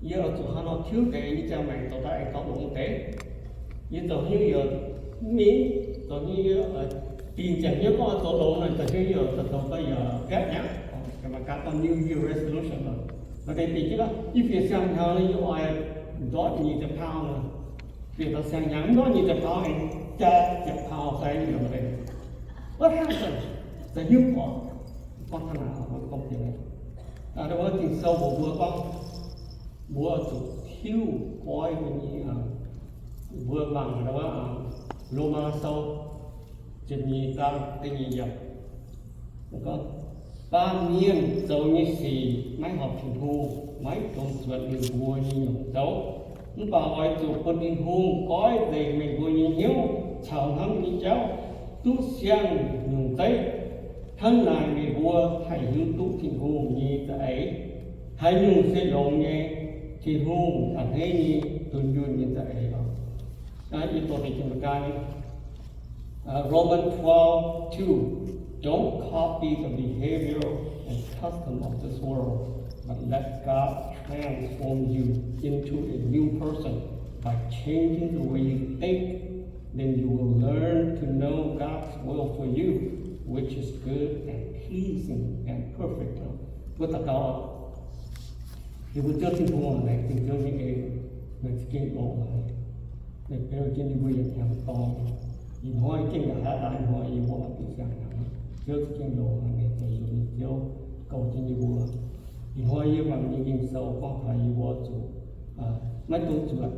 Yie oix zuqc hnangv nor tiuv deix nyei ziangh maengc zoux daaih aengx gauh longx deix. Yie zoux hnyouv yaac mingh, zoux hnyouv yie dingh ziangh hnyouv gorngv oix zoux longx nor, zoux hnyouv yie oix zoux gau yaac gaeqv nyaqv. Maaih gaax gorngv New Year resolution nor, maaih deix dingc jienv gorngv yie bieqc siang-hnyangx yie oix ndortv nyic ziepc pound nor, bieqc taux siang-hnyangx ndortv nyic ziepc pound aengx jaa ziepc pound fai yaac maaih deix. What happened? Zoux hnyouv gorngv, gorngv taux naaic, gorngv bieqc naaic, wuov Ging-Sou mbuox mbuo gorngv, mbuo zuqc tiuv goiv mbuo nyei, mbuo mangc wuov Lomaa Sou ziepc nyeic zaang da'nyeic yiemc. Gorngv, baamh mienh zoux nyei sic maiv horpc Tin-Hungh, maiv dungx zuotc ninh mbuo nyei nyungc zoux. Mv baac oix zuqc bun Tin-Hungh goiv nzengc meih mbuo nyei hnyouv caux hnamv nyei jauv duqv siang-nyungc zeiv. Hnangv naaic meih mbuo haih hiuv duqv Tin-Hungh nyei za'eix, haaix nyungc se longx nyei, Tin-Hungh a'hneiv nyei, dunh yunh nyei za'eix oc. Yie doqc deix jienv mangc gaax. Uh, Romans twelve two, don't copy the behavior and custom of this world, but let God transform you into a new person by changing the way you think. Then you will learn to know God's will for you, which is good and pleasing and perfect. Mbuo daux gaux. Yie mbuo Ziouv Tin-Hungh, laengz zingh Ziouv nyei en, meih za'gengh longx haic. Meih beu jienv yie mbuo yietc hnyangx dorngx. Ih hnoi gengh yaac haiz daaih ih hnoi yie mbuo oix bieqc siang-hnyangx. Ziouv za'gengh longx haic, meih zoux yie mbuo nyei Ziouv, goux jienv yie mbuo. Ih hnoi yie mangc nyei Ging-Sou gorngv taux yie mbuo zuqc maiv dungx zuotc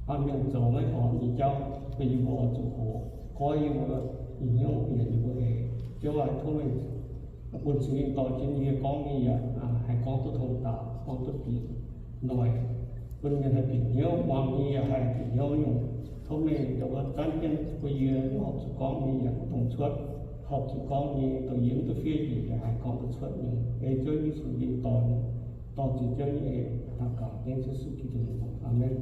baamh mienh zoux maiv horpc nyei jauv, bun yie mbuo oix zuqc hoqc goiv yie mbuo nyei hnyouv, bieqc yie mbuo eix. Ziouv aac, tov meih bun Singx Lingh dorh jienv yie gorngv nyei yaac haih gorngv duqv tong daaih, gorngv duqv bieqc noic, bun mienh haih bieqc hnyouv, muangx nyei yaac haih bieqc hnyouv nyungc. Tov meih ndongc wuov zanv jienv bun yie horpc zuqc gorngv nyei yaac mv dungx cuotv, horpc zuqc gorngv nyei dongh yie mv duqv fiev njiec yaac haih gorngv duqv cuotv nyei. Ei Ziouv Yesu nyei dorn, dorn-ziec Ziouv nyei en daux gaux, dengv Yesu Giduc nyei mbuox. Aamen.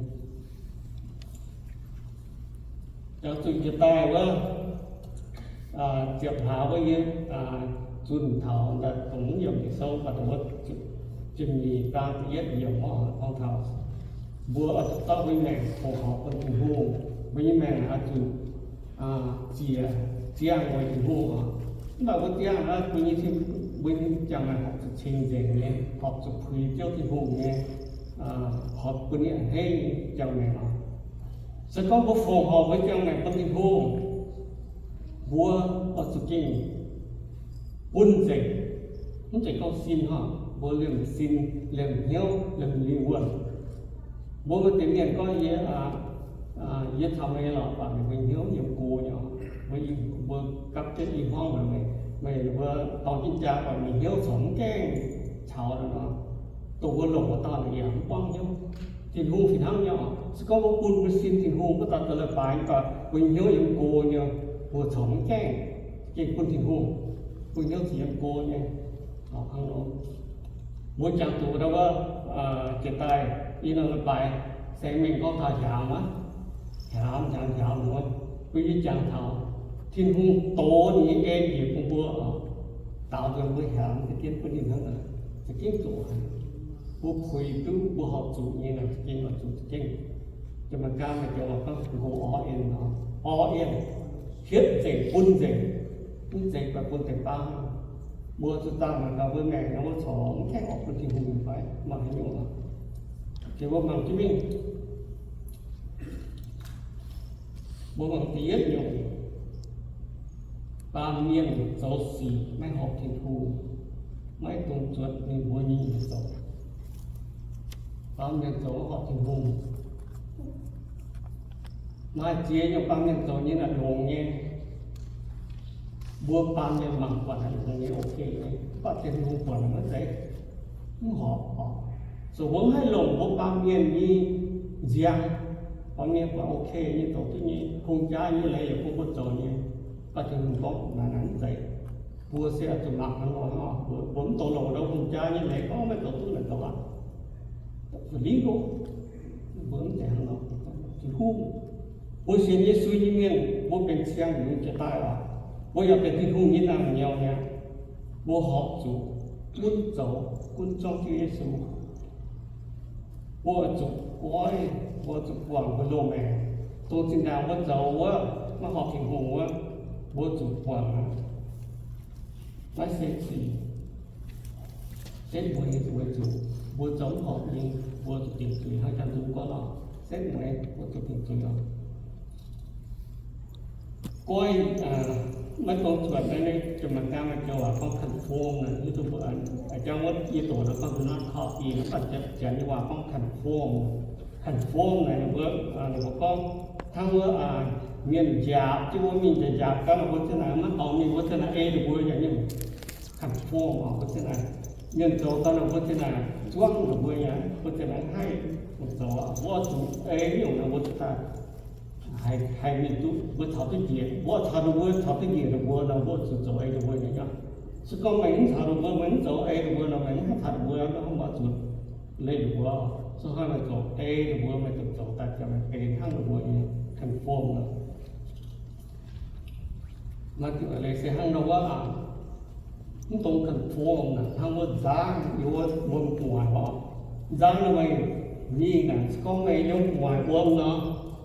Jangx zuqc jiex daaih wuov, ziepc hlaax wuov yie zunh taux daaih dongh mv yiem Ging-Sou, mv baac dongh wuov ziepc nyeic zaang da'yietv yiemc wuov gorngv taux mbuo oix zuqc zorqv mbuo nyei maengc fongc horc bun Tin-Hungh. Mbuo nyei maengc oix zuqc ziec ziangh weic Tin-Hungh oc. Mv baac mbuo ziangh aqv, mbuo nyei, mbuo nyei ziangh maengc horpc zuqc cing-nzengc nyei, horpc zuqc puix Ziouv Tin-Hungh nyei, horpc bun ninh a'hneiv nyei ziangh maengc oc. Se gorngv mbuo fongc horc mbuo ziangh maengc bun Tin-Hungh, mbuo oix zuqc gengh bun nzengc. Mv zeiz gorngv sin hnangv, mbuo liemh sin, liemh hnyouv, liemh lingh wuonh. Mbuo maaih deix mienh gorngv, yie, yie caux meih lorqc, mv baac meih mbuo hnyouv yiem go nyei oc. Mbuo, mbuo gapv jienv i hmuangv, meih, meih mbuo dorng jienv jaa, mv baac meih hnyouv corc mv gaengh caux nor, dongh mbuo longc wuov dauh naaic yaac mv buangv hnyouv. Tin-Hungh fih hnangv nyei oc. Se gorngv mbuo bun mbuo sin Tin-Hungh, mbuo daaih zoux leiz-baaix, mv baac mbuo hnyouv yiem go nyei, mbuo corc mv gaengh, gengh bun Tin-Hungh, mbuo hnyouv ziouc yiem go nyei. Mbuo jangx zuqc ndau wuov jiex daaih i norm leiz-baaix, se mingh gorngv taux hiaamz aqv, hiaamz, hiaamz, hiaamz wuov, mbuo yie jangx taux Tin-Hungh doz ninh nyei en njiec bun mbuo oc, daaux nzuonx mbuo hiaamz deix jienv bun ninh hnangv naaic, za'gengh zoqc haic. Mbuo puix duqv mbuo horpc zuqc nyei naaic, za'gengh oix zuqc za'gengh. Janx-Meih Gaav maaih joux gorngv go all in, all in, hietv nzengc, bun nzengc, mv zeiz bun deix baav. Mbuo zuqc daaih mangc gaax mbuo maengc nor, mbuo corc mv gaengh horpc bun Tin-Hungh fai maaih haaix nyungc oc. Mbuo mangc jienv mingh. Mbuo mangc da'yietv nyungc, baamh mienh zoux sic maiv horpc Tin-Hungh, maiv dungx zuotc ninh mbuo nyei nyungc zoux. Baamh mienh zoux maiv horpc Tin-Hungh. Maaih ziex nyungc baamh mienh zoux nyei naaic longx nyei. Mbuo baamh mienh mangc buatc naaic longx nyei, ok nyei, mv baac Tin-Hungh buatc naaic maiv zeiz, mv horpc oc. Zoux mbuo mv haih longc mbuo baamh mienh nyei nziang. Baamh mienh buatc ok nyei, zoux duqv nyei, hungh jaa nyei leiz yaac bun mbuo zoux nyei, mv baac Tin-Hungh gorngv naaic naaic mv zeiz. Mbuo se oix zuqc mangc hnangv nor, mbuo mv dungx longc ndau hungh jaa nyei leiz gorngv maiv zoux duqv naaic zoux aqv. Illegal. Mbuo mv zeiz hnangv nor. Tin-Hungh, mbuo sienx Yesu nyei mienh, mbuo benx siang-yungz jiex daaih oc, mbuo yaac benx Tin-Hungh nyei naamh nyouz mi'aqv. Mbuo horpc zuqc gunv zoux, gunv zorqv Ziouv Yesu. Mbuo zuqc goiv, mbuo zuqc guangc mbuo loz-maengc. Dongh zinh ndaangc mbuo zoux wuov, maiv horpc Tin-Hungh wuov, mbuo zuqc guangc aqv. Maiv se sic, setv mueiz weic zuqc mbuo zoux mv horpc nyei, mbuo zuqc dingc zuiz hnangv jangx nzung gorngv nor, setv mueiz mbuo zuqc dingc zuiz oc. Goiv, maiv dungx zuotc naaiv, Janx-Meigaa maaih joux waac gorngv conform naaic, jangx wuov yie doqc naaiv gorngv do not copy, mv baac Janx nyei waac gorngv conform. Conform naaic ninh mbuo, ninh mbuo gorngv hnangv wuov mienh njaapc jienv wuov mingh njaapc njaapc gaax nor, mbuo ziouc naaic maiv dorngx mingh, mbuo ziouc naaic ei ninh mbuo nyei conform oc, mbuo ziouc naaic mienh zoux daaih nor, mbuo ziouc naaic zuangv ninh mbuo nyei, mbuo ziouc naaic haih zoux, mbuo zuqc ei nyungc nor mbuo ziouc daaih haih mingh duqv, mbuo caux duqv njiec, mbuo caux ninh mbuo, caux duqv njiec ninh mbuo nor, mbuo zuqc zoux ei ninh mbuo nyei aqv. Se gorngv meih mv caux ninh mbuo, meih mv zoux ei ninh mbuo nor, meih mv haih caux ninh mbuo, mv baac zuqc leih ninh mbuo. Se hnangv meih zoux ei ninh mbuo, meih zuqc zoux daaih ziangx meih benx hnangv ninh mbuo nyei conform nor. Maaih diuc leiz se hnangv nor wuov, mv dungx conform naaic, hnangv wuov nzangv yiem wuov wuom gu'nguaaic oc. Nzangv nor meih mingh naaic, se gorngv meih yiem gu'nguaaic wuom nor,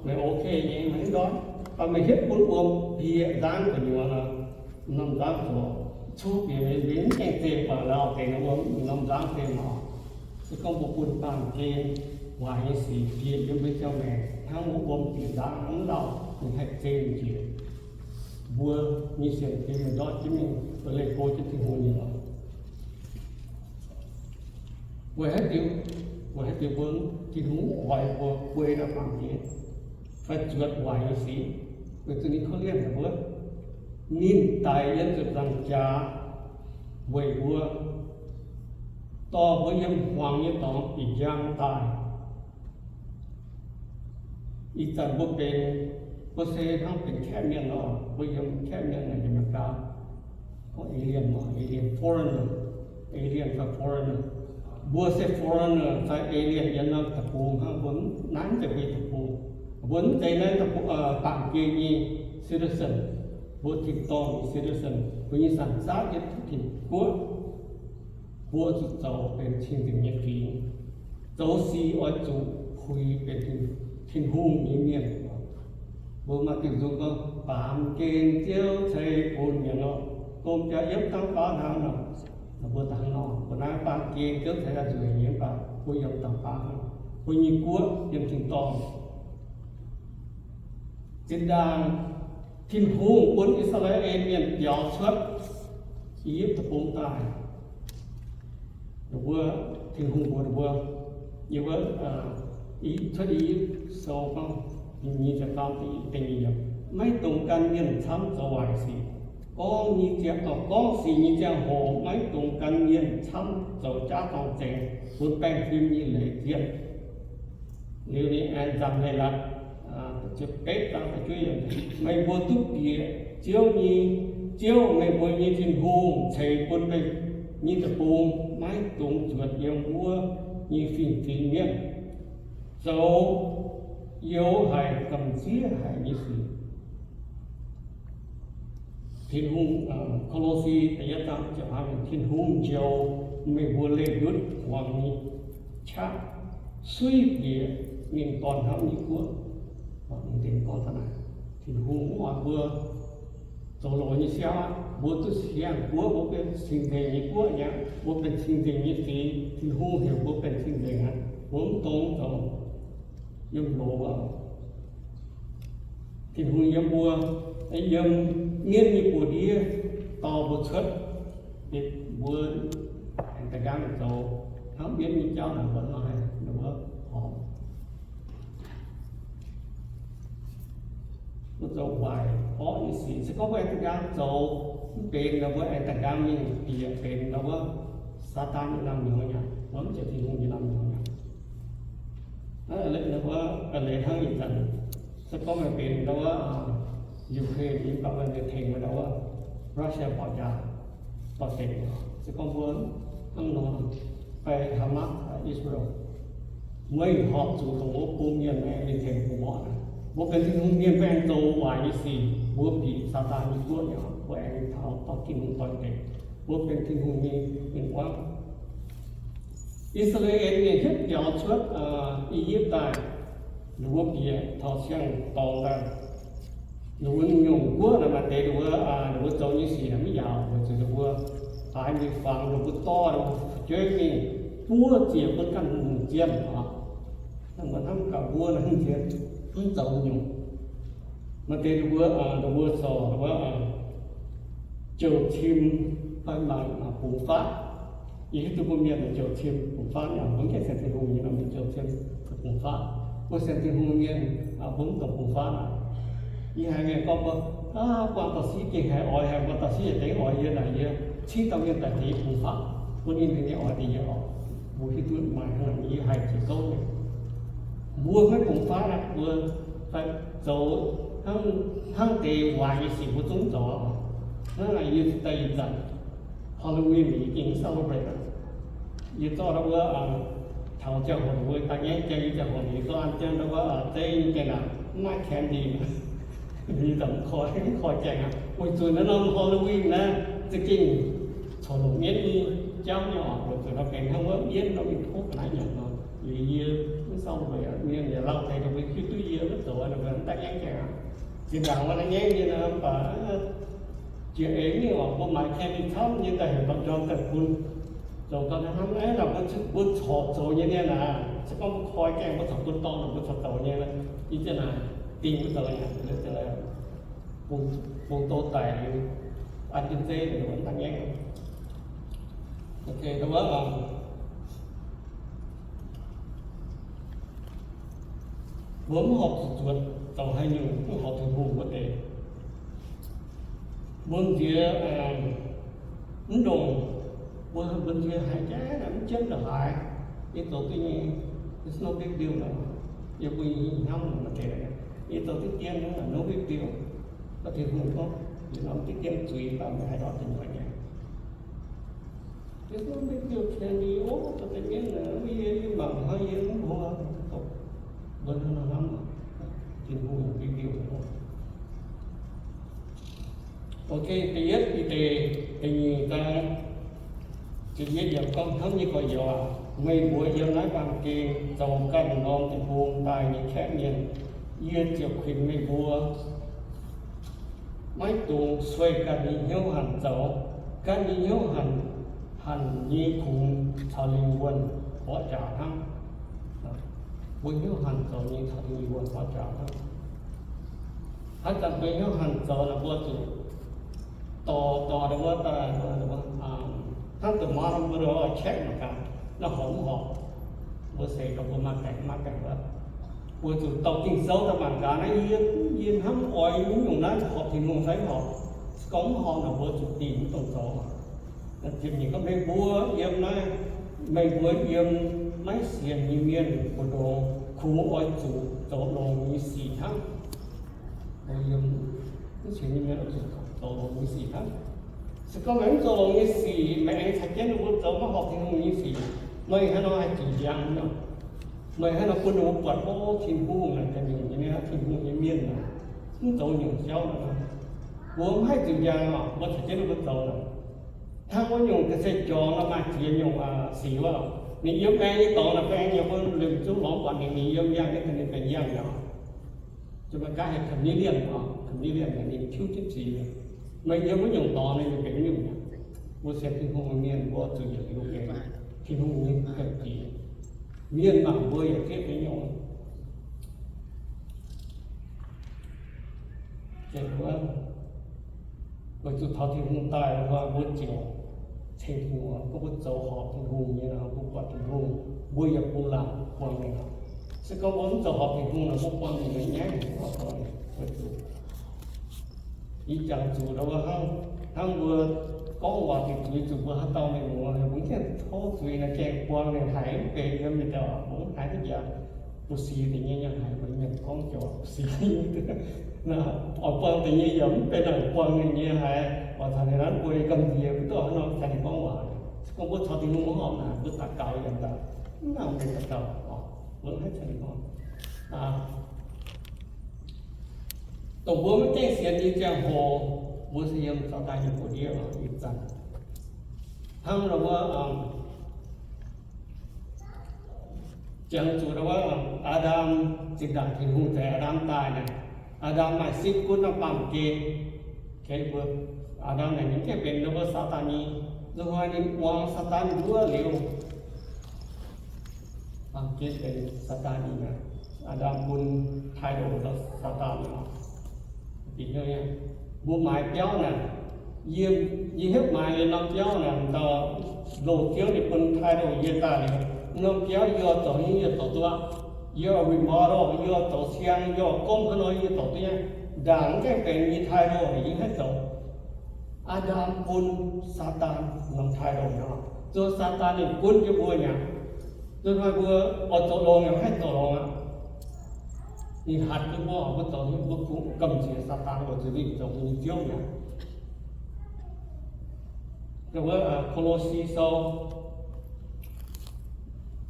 meih ok nyei, meih mv ndortv. Mv baac meih hietv bun wuom bieqc nzangv gu'nyuoz nor, norm nzangv zoux cuotv bieqc, meih mv gaengh zinh baac lauh deix norm wuom, norm nzangv zinh oc. Se gorngv mbuo bun baamh gen waaic nyei sic bieqc yiem mbuo ziangh maengc hnangv wuov wuom bieqc nzangv mv lauh, ninh haih zinh njiec. Mbuo nyei sienx fim ndortv jienv mingh, leih go jienv Tin-Hungh nyei lorqc. Weic haaix diuc? Weic haaix diuc mbuo, Tin-Hungh mv oix mbuo guei ndau baamh gen fai zuotc waaic nyei sic? Weic zuqc ninh korv-lienh haic mbuo. Ninh daic yiem ziepc nzaangc jaax weic mbuo, dorh mbuo yiem hmuangx nyei dorngx bieqc njang daaih. Ih zanc mbuo benx, mbuo se hnangv benx kaeqv mienh nor, mbuo yiem kaeqv mienh naaic yiem America, gorngv alien, alien, foreigner, alien fai foreigner. Mbuo se foreigner fai alien yiem naaiv deic-bung hnangv, mbuo mv, naaiv mv zeiz mbuo nyei deic-bung. Mbuo mv zeiz naaiv deic-bung, baamh gen nyei citizen. Mbuo tin-dorngh nyei citizen, mbuo nyei samx zaqv yiem Tin-Guoqv. Mbuo zuqc zoux benx cing-nzengc nyei fingx. Zoux sic oix zuqc puix benx Tin-Hungh nyei mienh. Mbuo maaih diuc nzung gorngv, baamh gen Ziouv ceix bun mienh nor, domh jaax yiem dangh baav hnangv nor. Mbuo dangh nor, mbuo naaiv baamh gen Ziouv ceix daaih nzueic nyei, mv baac mbuo yiem dangh baav hnangv. Mbuo nyei guoqv yiem tin-dorngh. Zinh ndaangc Tin-Hungh bun I^saa^laa^en Mienh biaux cuotv I^yipv Deic-Bung daaih, ninh mbuo, Tin-Hungh mbuox ninh mbuo, yiem wuov, Cuotv I^yipv Sou gorngv, nyic ziepc faam da'nyeic yiemc, maiv dungx gan mienh camv zoux waaic sic. Gorngv nyei ziangh, gorngv sic nyei ziangh hoc maiv dungx gan mienh camv zoux jaav dorng zengx, bun baengh fim nyei leiz zienh. Liuz ninh aengx nzamc leiz-latc, betv zaang da'juov yiemc, meih mbuo duqv bieqc Ziouv nyei, Ziouv meih mbuo nyei Tin-Hungh ceix bun meih nyei deic-bung, maiv dungx zuotc yiem wuov nyei fingx-fingx mienh zoux youx haic gamh nziev haic nyei sic. Tin-Hungh, Ko^lo^si da'yietv zaang ziepc hlaax, Tin-Hungh njoux meih mbuo leih ndutv hmuangx nyei qaqv suiv bieqc ninh dorn hnamv nyei guoqv. Ninh gorngv taux naaic, Tin-Hungh mv oix mbuo zoux loz nyei siang aqv. Mbuo duqv siang-guoqv, mbuo benx cing-nzengc nyei guoqv aqv. Mbuo benx cing-nzengc nyei sic, Tin-Hungh heuc mbuo benx cing-nzengc aqv. Mbuo mv dungx zoux yiem loz aqv. Tin-Hungh yiem mbuo, yiem mienv nyei buoz-ndiev dorh mbuo cuotv. Mbuo aengx da'nqaang zoux hnangv mienv nyei jauv naaic, mbuo nor haih, ninh mbuo horpc. Mbuo zoux waaic orqv nyei sic, se gorngv mbuo aengx da'nqaang zoux mv benx nor, mbuo aengx da'nqaang mingh bieqc benx nor, mbuo Saadaan nyei lamh nyouz aqv, mbuo mv zeiz Tin-Hungh nyei lamh nyouz aqv. Naaiv leiz hnangv ih zanc, se gorngv meih benx ndau wuov Ukraine, mv baac meih tengx meih ndau wuov Russia bauc jaax, bauc deix, se gorngv mbuo hnangv nor fai Hamas, Israel, meih horpc zuqc dongh wuov bung mienh aengx mingh tengx bungx orqv. Mbuo benx Tin-Hungh mienh, mbuo aengx zoux waaic nyei sic, mbuo bieqc Saadaan nyei guoqv nyei, mbuo aengx taux dorh Tin-Hungh doix-dekc. Mbuo benx Tin-Hungh nyei mienh muangv. I^saa^laa^en mienh hietv biaux cuotv I^yipv daaih, ninh mbuo bieqc taux siang-dorngx daaih, ninh mbuo nyungc wuov naaic maaih deix ninh mbuo, ninh mbuo zoux nyei sic mv yaauc, weic zuqc ninh mbuo haaix mingh fangx ninh mbuo dorv, ninh mbuo fu'jueiv mingh buov ziec bun ganh hungh zien oc. Ninh mbuo hnamv gaax mbuo naaiv hungh zien mv zoux nyungc. Maaih deix ninh mbuo, ninh mbuo zorc ninh mbuo jouh cim fai mangc bungx faatv. Yie hiuv duqv mbuo mienh jouh cim bungx faatv nyei, mbuo mv gaengh sienx Tin-Hungh nyei nor, mienh jouh cim bungx faatv. Mbuo sienx Tin-Hungh mienh, mbuo mv dungx bungx faatv aqv. Yie haiz mienh gorngv mbuo, aa, buangh dauh siqv gengh haiz oix, haiz buangh dauh siqv yaac gengh oix yie naaic, yie cingv dauh mienh daaih tengx yie bungx faatv, bun ninh nyei oix deix yie oc. Mbuo hiuv duqv maaih hnangv naaic, yie haiz zuqc gouv nyei. Mbuo maiv bungx faatv aqv, mbuo fai zoux hnangv, hnangv deix waaic nyei sic mbuo zungv zoux. Hnangv naaic yie daaih ih zanc Halloween yie gengh mv celebrate aqv. Yie zorqv ndau wuov, taux ziangh hoc mbuo daaih nyaiv jangx nyei ziangh hoc, yie zorqv an jienv ndau wuov zeiv nyei jangx naaic, mv maaih candy. Yie zanc mv koi, mv koi jangx aqv. Weic zuqc naaiv norm Halloween naaiv za'gengh corc longc mienv nyei jauv nyei oc, weic zuqc nor benx hnangv wuov mienv nor mingh tov ga'naaiv nyanc nor. Liuz yie mv celebrate aqv. Mienh yaac lauh deix dongh mbuo hiuv duqv yie maiv zoux, ninh mbuo mv daaih nyaiv jangx aqv. Zinh ndaangc wuov naaiv nyaiv nyei nor, mv baac jiex eix mingh oc, mbuo maaiz candy camv nyei daaih heuc dorn njorn daaih bun. Zoux gau hnangv naaiv nor, mbuo corc zoux nyei mienh aac, se gorngv mbuo koi gaengh mbuo corc bun dorngx nor, mbuo corc zoux nyei. Yie ziouc naaic dingh mbuo zoux nyei, bung, bung douz daic liuz, an jienv zeiv liuz, mv daaih nyaiv. Ok, wuov, mbuo mv horpc zuqc zuotc zoux haaix nyungc, mv horpc Tin-Hungh wuov deix. Mbuo nziex mv ndongc, mbuo, mbuo nziex haiz jaav naaic mv jienv ndongc haaix, yie zoux duqv nyei, it's no big deal nor. Yie mbuo nyei hnamv maaih deix, yie zoux duqv dien, no big deal. Gorngv Tin-Hungh gorngv, yie norm duqv dien zuiz, mv baac maiv haih lorz deix nyoic nyei. Yie gorngv maiv diuh candy, o, da'deix mienv naaic, yie, yie mangc hnangv yie mv hlo, mbuo hnangv nor hnamv, Tin-Hungh big deal. Ok, da'yietv Bide da'nyeic zaang ziepc yietv yiemc gorngv hnamv nyei gorx-youz aac, meih mbuo yiem naaiv baamh gen zoux ganh norm deic-bung daaih nyei kaeqv mienh, yie ziouc kuinx meih mbuo maiv dungx sueih ganh nyei hnyouv hanc zoux. Ganh nyei hnyouv hanc, hanc nyei kungx caux lingh wuonh mborqv njaaux hnangv. Mbuo hnyouv hanc zoux nyei caux lingh wuonh mborqv njaaux hnangv. Haaix zanc mbuo hnyouv hanc zoux naaic, mbuo zuqc dorh, dorh wuov daaih, hnangv da'maah mbuo check mangc gaax, naaiv horpc mv horpc. Mbuo seix gaax mbuo maaih gaengh maiv gaengh wuov, mbuo zuqc dorh Ging-Sou daaih mangc gaax naaiv, yie, yie hnamv oix nyungc naaiv horpc Tin-Hungh fai mv horpc. Se gorngv mv horpc naaic, mbuo zuqc dingh mv dongh zoux. Ziepc nyeic gorngv, meih mbuo yiem naaiv, meih mbuo yiem maiv sienx nyei mienh mbu'ndongx kungx oix zuqc zoux longx nyei sic hnangv. Mbuo yiem maiv sienx nyei mienh oix zuqc zoux longx nyei sic hnangv. Se gorngv meih mv zoux longx nyei sic, meih aengx caux jienv ninh mbuo zoux maiv horpc Tin-Hungh nyei sic, meih hnangv nor haih ziux njang nor? Meih hnangv nor bun ninh mbuo buatc, o, Tin-Hungh naaic ganh nyungc nyei, Tin-Hungh nyei mienh naaic mv zoux nyungc jauv nor. Mbuo mv haih ziux njang oc, mbuo caux jienv ninh mbuo zoux naaic. Hnangv wuov nyungc ga'sie jorngx nor maaih ziex nyungc sic wuov. Ninh yiem aengx nyei dorngx naaic, aengx nyei mbuo liemh zungv lorngx buatc ninh, ninh yiem yangh nyei, ninh benx yangh nyei. Zuqc maaih gaax heuc chameleon oc, chameleon naaic ninh tiuv jienv sic. Meih yiem wuov nyungc dorngx ninh benx nyungc. Mbuo sienx Tin-Hungh mienh mbuo zuqc yietc liuz benx Tin-Hungh nyei ganh jiex. Mienh mangc mbuo yaac zieqv benx nyungc. Weic zuqc taux Tin-Hungh daaih nor, mbuo ziouc ceng Tin-Hungh. Gorngv mbuo zoux horpc Tin-Hungh nyei nor, mbuo buatc Tin-Hungh, mbuo yaac bungx laangc buangh ninh. Se gorngv mbuo mv zoux horpc Tin-Hungh nor, mbuo buangh ninh nyei nyaiv, mbuo buangh ninh weic zuqc ih jangx zuqc ndau wuov hnangv, hnangv mbuo gorngv waac zuqc zuiz zuqc mbuo haaix dauh mienh muoz, mbuo mv gaengh tov zuiz naaic, gaengh buangh ninh haiz mv benx yiem nyei dauh, mbuo mv haiz duqv jaax. Bu si deix nyei yaac haiz mbuo mienh gorngv jauv bu si. Oix buangh deix nyei yaac mv benx naaic buangh ninh nyei haiz, oix caux ninh nanv mbuo nyei gamh nziex mv duqv hnangv nor caux ninh gorngv waac. Se gorngv mbuo caux Tin-Hungh mv horpc naaic, mbuo daux gaux yaac daaih mv nangc mbuo daux gaux, mbuo mv haih caux ninh gorngv. Dongh mbuo maiv gaengh sienx nyei ziangh hoc, mbuo se yiem zaux daaih nyei buoz-ndiev ih zanc. Hnangv nor wuov, Jangx zuqc wuov Aa^ndam zinh ndaangc Tin-Hungh ceix Aa^ndam daaih naaic, Aa^ndam maaih sipv gunv norm baamh gen. Aa^ndam naaic ninh gengh benx wuov Saadaan nyei. Nzunc hnoi ninh muangx Saadaan nduov liuz, baamh gen benx Saadaan nyei. Aa^ndam bun title Saadaan nyei. Mbuo maaiz biauv naaic, yie, yie hietv maaiz liuz norm biauv naaic, dauh loz-ziouv ninh bun title yie daaih liuz, norm biauv yie oix zoux nyungc yie zoux duqv aqv. Yie oix remodel, yie oix zoux siang, yie oix gomv haaix nor yie zoux duqv nyei. Ndaangc mv gaengh benx nyei title yie haih zoux. Aa^ndam bun Saadaan norm title nor, zoux Saadaan ninh gunv jienv mbuo nyei. Nzunc hnoi mbuo oix zoux longx yaac haih zoux longx aqv. Ninh hatc jienv mbuo, mbuo zoux nyungc mbuo kungx gamh nziex Saadaan oix zuqc ninh zoux mbuo nyei ziouv mi'aqv. Wuov Ko^lo^si Sou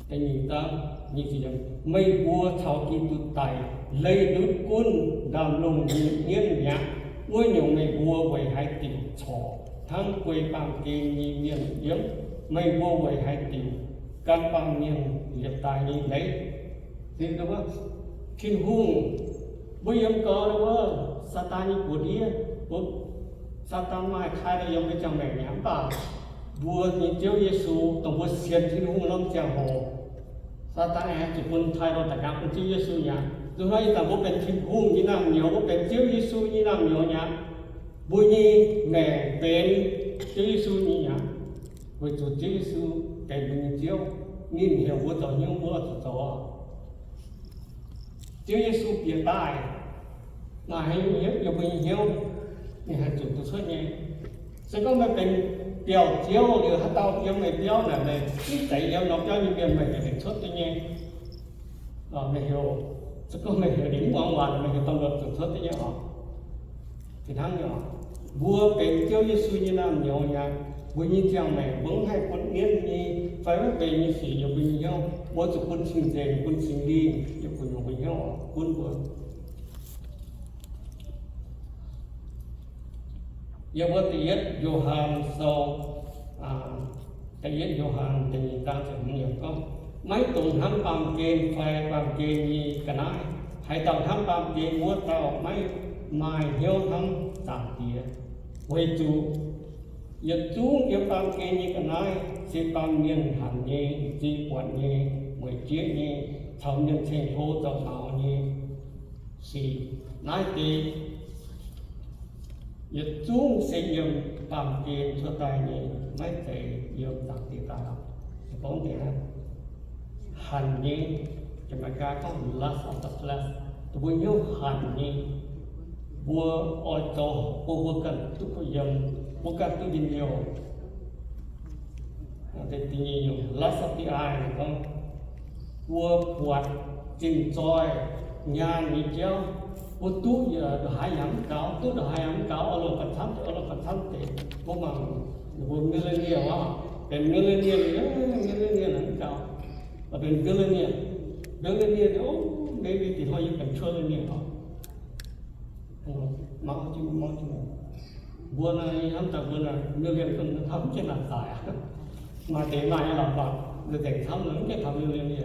da'nyeic zaang nyic ziepc yiemc, meih mbuo caux Giduc daic leih ndutv gunv ndaamv-lungh nyei mienv mi'aqv. Wuov nyungc meih mbuo weic haaix diuc corc hnangv guei baamh gen nyei mienh yiem? Meih mbuo weic haaix diuc gan baamh mienh liepc daaih nyei leiz? Tin-Hungh, mbuo yiem gau wuov Saadaan nyei buoz-ndiev, Saadaan maaih kai daaih yiem mbuo ziangh maengc mi'aqv. Mv baac mbuo nyei Ziouv Yesu, dongh mbuo sienx Tin-Hungh norm ziangh hoc, Saadaan aengx zuqc bun title daaih ganh bun Ziouv Yesu mi'aqv. Nzunc hnoi ih zanc mbuo benx Tin-Hungh nyei naamh nyouz, mbuo benx Ziouv Yesu nyei naamh nyouz mi'aqv. Mbuo nyei maengc benx Ziouv Yesu nyei mi'aqv, weic zuqc Ziouv Yesu benx mbuo nyei Ziouv. Ninh heuc mbuo zoux hnyouv mbuo zuqc zoux oc. Ziouv Yesu bieqc daaih, maaih haaix nyungc yiem mbuo nyei hnyouv, ninh haih zunc duqv cuotv nyei. Se gorngv meih benx biauv-ziouv liuz, haaix dauh yiem meih biauv naaic, meih mv zeiz yiem norm biauv nyei mienh, meih heuc ninh cuotv duqv nyei. Meih heuc, se gorngv meih heuc ninh mv muangx waac, meih heuc domh lorqc zunc cuotv duqv nyei oc. Fih hnangv nyei oc, mbuo benx Ziouv Yesu nyei naamh nyouz mi'aqv. Mbuo nyei ziangh maengc mbuo mv haih bun mienv nyei fai wuov deix nyei sic yiem mbuo nyei hnyouv. Mbuo zuqc bun cing-nzengc, bun Singx Lingh yiem gu'nyuoz mbuo hnyouv gunv mbuo. Yiem wuov da'yietv Yo^han Sou, da'yietv Yo^han da'nyeic zaang ziepc hmz yiemc gorngv, maiv dungx hnamv baamh gen fai baamh gen nyei ga'naaiv. Haaix dauh hnamv baamh gen wuov dauh maiv maaih hnyouv hnamv Zaangc Diex, weic zuqc yietc zungv yiem baamh gen nyei ga'naaiv se baamh mienh hanc nyei, m'zing buatc nyei, mueic jieqv nyei, caux mienh ceng-hlo zoux maux nyei sic. Naaiv deix yietc zungv se yiem baamh gen cuotv daaih nyei, maiv zeiz yiem Zaangc Diex daaih. Gorngv deix hanc nyei, Janx-Meigaa gorngv lust of the flesh, dongh mbuo hnyouv hanc nyei. Mbuo oix zoux bun mbuo ganh duqv kuh yiem, mbuo ganh duqv njien-youh. Da'nyeic nyungc lust of the eye gorngv, mbuo buatc zinh zoih nyaanh nyei jauv, mbuo duqv ndongc haaix yaac mv gaux, duqv ndongc haaix yaac mv gaux, oix longc gauh camv deix, oix longc gauh camv deix. Mbuo mangc mbuo millionaire oc, benx millionaire, millionaire mv gaux, benx billionaire, billionaire, maybe da'nyeic hnoi yie benx trillionaire oc. Mbuo naaiv hnamv daaih mbuo naaiv million hnamv jienv naaic zaaix aqv. Maaih deix maaih nyei lorqc, mv baac nzengc camv mv gaengh taux million. Mv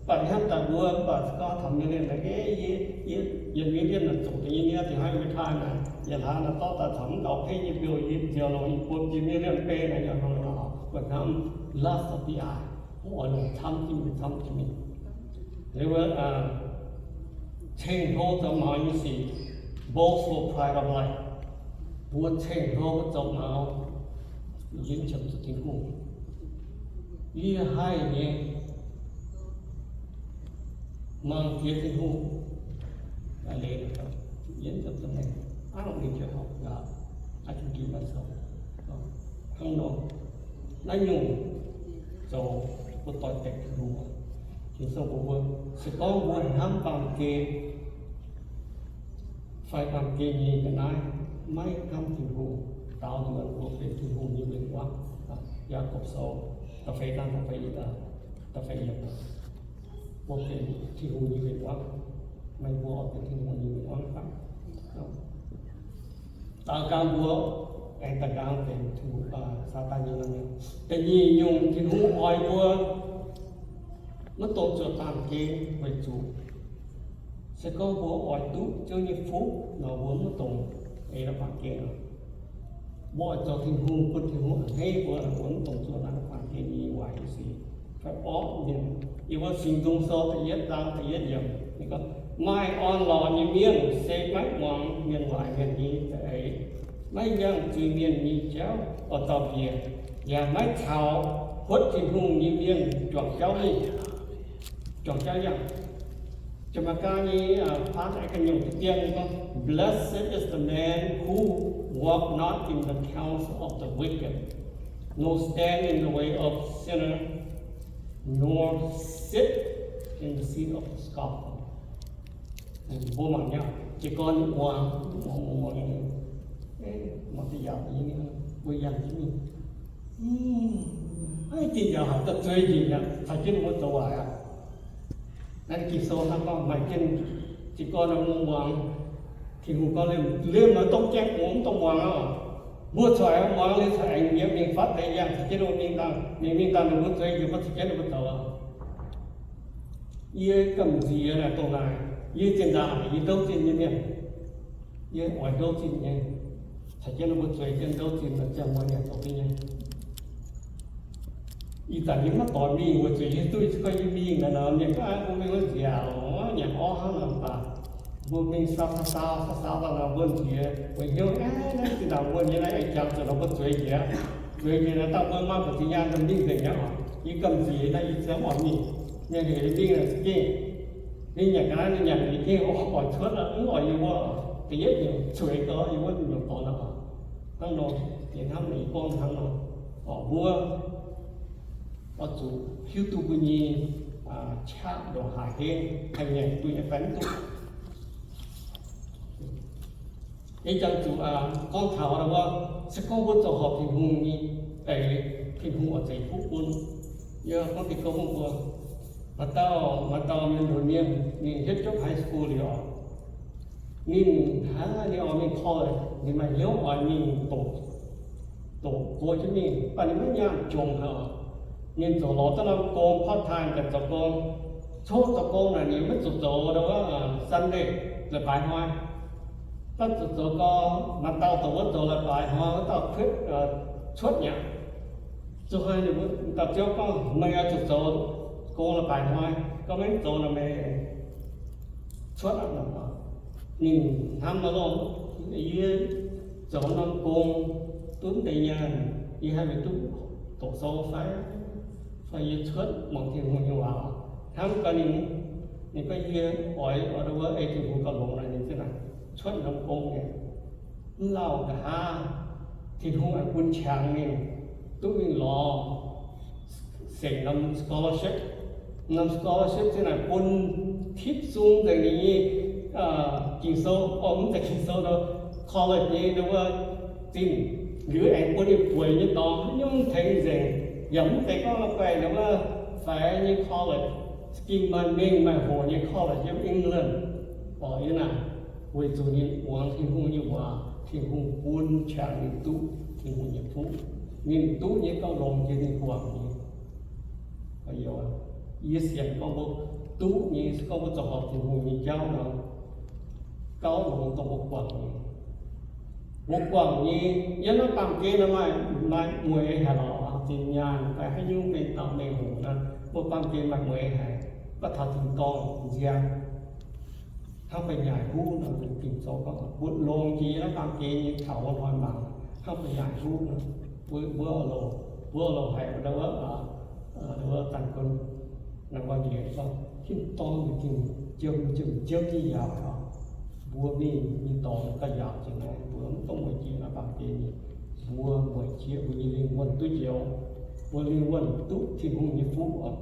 baac hnamv daaih mbuo mv baac se gorngv taux million naaic, yie, yie million naaic zoqc deix nyei, yie da'nyeic hnoi retire naaic, yietc hlaax naaic zorqv daaih caux mv gaux pengv nyei biouv yie nziaaux longx, yie buo jiex million bei naaic, yie hnamv lust of the eye, mbuo oix longc camv jienv mingh, camv jienv mingh. Liuz wuov, ceng-hlo zoux maux nyei sic, boastful, pride of life. Mbuo ceng-hlo zoux maux, yietc zungv zuqc Tin-Hungh. Yie haih nyei, mangc jiex Tin-Hungh. Hnangv nor, naaiv nyungc zoux mbuo doix-dekc Tin-Hungh. Ging-Sou mbuox mbuo, se gorngv mbuo hnamv baamh gen fai baamh gen nyei ga'naaiv, maiv hnamv Tin-Hungh, daaux nzuonx mbuo benx Tin-Hungh nyei win-wangv. Yaakopv Sou da'feix zaang da'feix yiemc, mbuo benx Tin-Hungh nyei win-wangv. Meih mbuo oix benx Tin-Hungh nyei win-wangv fai? Daaux nqaang mbuo aengx daaux nqaang benx Tin-Hungh, Saadaan nyei naamh nyouz. Da'nyeic nyungc Tin-Hungh oix mbuo Maiv dungx zuoqc baamh gen weic zuqc se gorngv mbuo oix duqv Ziouv nyei fuqv nor, mbuo maiv dungx ei naaiv baamh gen. Mbuo oix zoux Tin-Hungh, bun Tin-Hungh a'hneiv mbuo, mbuo maiv dungx zuoqc naaiv baamh gen nyei waaic nyei sic fai orqv mienh. Yiem wuov Singx Nzung Sou da'yietv zaang da'yietv yiemc ninh gorngv, Maaih orn-lorqc nyei mienh se maiv muangx mienh waaic mienh nyei za'eix, maiv yangh zuiz-mienh nyei jauv oix dauh mbiec, yaac maiv caux huotv Tin-Hungh nyei mienh juangc jauv mingh, juangc jauv yangh. Janx-Meigaa nyei, aa, faav aengx ganh nyungc dien gorngv, Blessed is the man who walk not in the counsel of the wicked, nor stand in the way of sinner, nor sit in the seat of the scoffers. Mbuo mangc nyei, jiez gorn muangx, muangx, muangx, muangx, mangc deix yaac mbuo yangh jienv mingh. Aa, gengh yaac haiz daaih zueiz njiec aqv, caux jienv ninh mbuo zoux waaic aqv. Naaiv Ging-Sou hnangv gorngv maaih jienv jiez gorn muangx, Tin-Hungh gorngv liemh, liemh maiv dongh jaeng-mbuox mv dongh muangx oc. Mbuo corc muangx liuz corc aengx nyiemv mingh fatv deix yangh caux jienv ninh mbuo mingh dangh, mingh mingh dangh ninh mbuo zueiz njiec mbuo caux jienv ninh mbuo zoux oc. Yie gamh nziex naaic dongh naaic, yie zinh ndaangc yie ndouv zinh nyei mienh, yie oix ndouv zinh nyei, caux jienv ninh mbuo zueiz jienv ndouv zinh, ziangh muoz nyanc zoux duqv nyei. Ih zanc yie maiv doix mingh weic zuqc yie duqv se gorngv yie mingh naaic nor, mienh gorngv, Aa, mbuo mingh wuov nziaauc nyanc orv hnangv nor. Mv baac mbuo mingh saau saau saau saau daaih nor, mbuo nziex weic hnyouv, Aa, naaiv zinh ndaangc mbuo nyei naaiv aengx jangx zuqc nor mbuo zueiz njiec, zueiz njiec naaiv dangh mbuo maaih mbu'ziex nyaanh mingh nzengc nyei oc. Yie gamh nziex naaiv yie ziouc mv oix mingh. Mienh heuc yie mingh naaic za'gengh ninh nyanc ga'naaiv, ninh nyanc ninh gengh oix cuotv aqv, mv oix yie wuov, da'yietv nyungc cueix gau yie wuov nyungc dorngx aqv. Hnangv nor, yie hnamv meih gorngv hnangv nor, mbuo oix zuqc hiuv duqv mbuo nyei qaqv ndongc haaix henv haih ngaengc duqv nyei fai mv duqv. Yie jangx zuqc gorngv taux wuov, se gorngv mbuo zoux horpc Tin-Hungh nyei deix, Tin-Hungh oix zeix fuqv bun. Yie gorngv deix gorngv mbuo, maaih dauh, maaih dauh mienh lunx mienh, ninh hietv jopv high school liuz oc, ninh hnangv ninh oix mingh college, ninh maaih hnyouv oix mingh doqc, doqc go jienv mingh, mv baac ninh maiv nyaanh jomc haic oc. Ninh ziouc lorz duqv norm gong part time daaih zoux gong. Coqv zoux gong naaic ninh maiv zuqc zoux wuov Sunday, leiz-baaix hnoi. Maiv zuqc zoux gong, maaih dauh dongh wuov zoux leiz-baaix hnoi, wuov dauh kuotv, cuotv mi'aqv. Zuqc hnoi ninh mbuo dauh ziouv gorngv, Meih oix zuqc zoux gong leiz-baaix hnoi, gorngv maiv zoux nor meih cuotv aqv. Ninh hnamv nor, Yie zoux norm gong duqv deix nyaanh, yie haih mingh duqv doqc sou fai? Fai yie cuotv mangc Tin-Hungh nyei waac? Hnamv gaax ninh, ninh gorngv, Yie oix, oix wuov ei Tin-Hungh gauh longx naaic, ninh ziouc naaic cuotv norm gong nyei. Mv lauh nqa'haav Tin-Hungh aengx bun qangx ninh duqv mingh lorz sengc norm scholarship. Norm scholarship ziouc naaic bun tipv sung nzengc ninh nyei Ging-Sou, o, mv zeiz Ging-Sou, college nyei wuov zinh, liuz aengx bun ninh bueix nyei dorngx haaix nyungc tengx nzengc, yaac mv zeiz gorngv la'guaih wuov faix nyei college, za'gengh maaih mengh maaih hoc nyei college yiem England. Oc, yie naaic, weic zuqc ninh muangx Tin-Hungh nyei waac, Tin-Hungh bun qangx ninh duqv Tin-Hungh nyei fuqv. Ninh duqv nyei gauh longx jiex ninh guangc nyei. Yie sienx gorngv mbuo duqv nyei, se gorngv mbuo zoux horpc Tin-Hungh nyei jauv nor, gauh longx dongh mbuo guangc nyei. Mbuo guangc nyei, yiem naaiv baamh gen nor maaih, maaih mueiz haic lorqc, zinh nyaanh fai haaix nyungc mengh dauh mengh hoc nor, mbuo baamh gen maaih mueiz haic, mv baac taux tin-dorngh nziang hnangv ba'nyaaic huv nor, Ging-Sou gorngv mbuo longx jiex naaiv baamh gen nyei taux wuov hnoi mangc, hnangv ba'nyaaic huv nor, mbuo, mbuo loc, mbuo loc haic wuov, wuov zanc gunv naaiv nqoi njiec gorngv tin-dorngh mingh jiem, jiem, jiem nyei yaauc oc. Mbuo mingh nyei dorngx gauh yaauc jiex naaiv, mbuo mv dungx mueic jiex naaiv baamh gen nyei. Mbuo mueic jiex mbuo nyei lingh wuonh duqv njoux, mbuo lingh wuonh duqv Tin-Hungh nyei fuqv oc.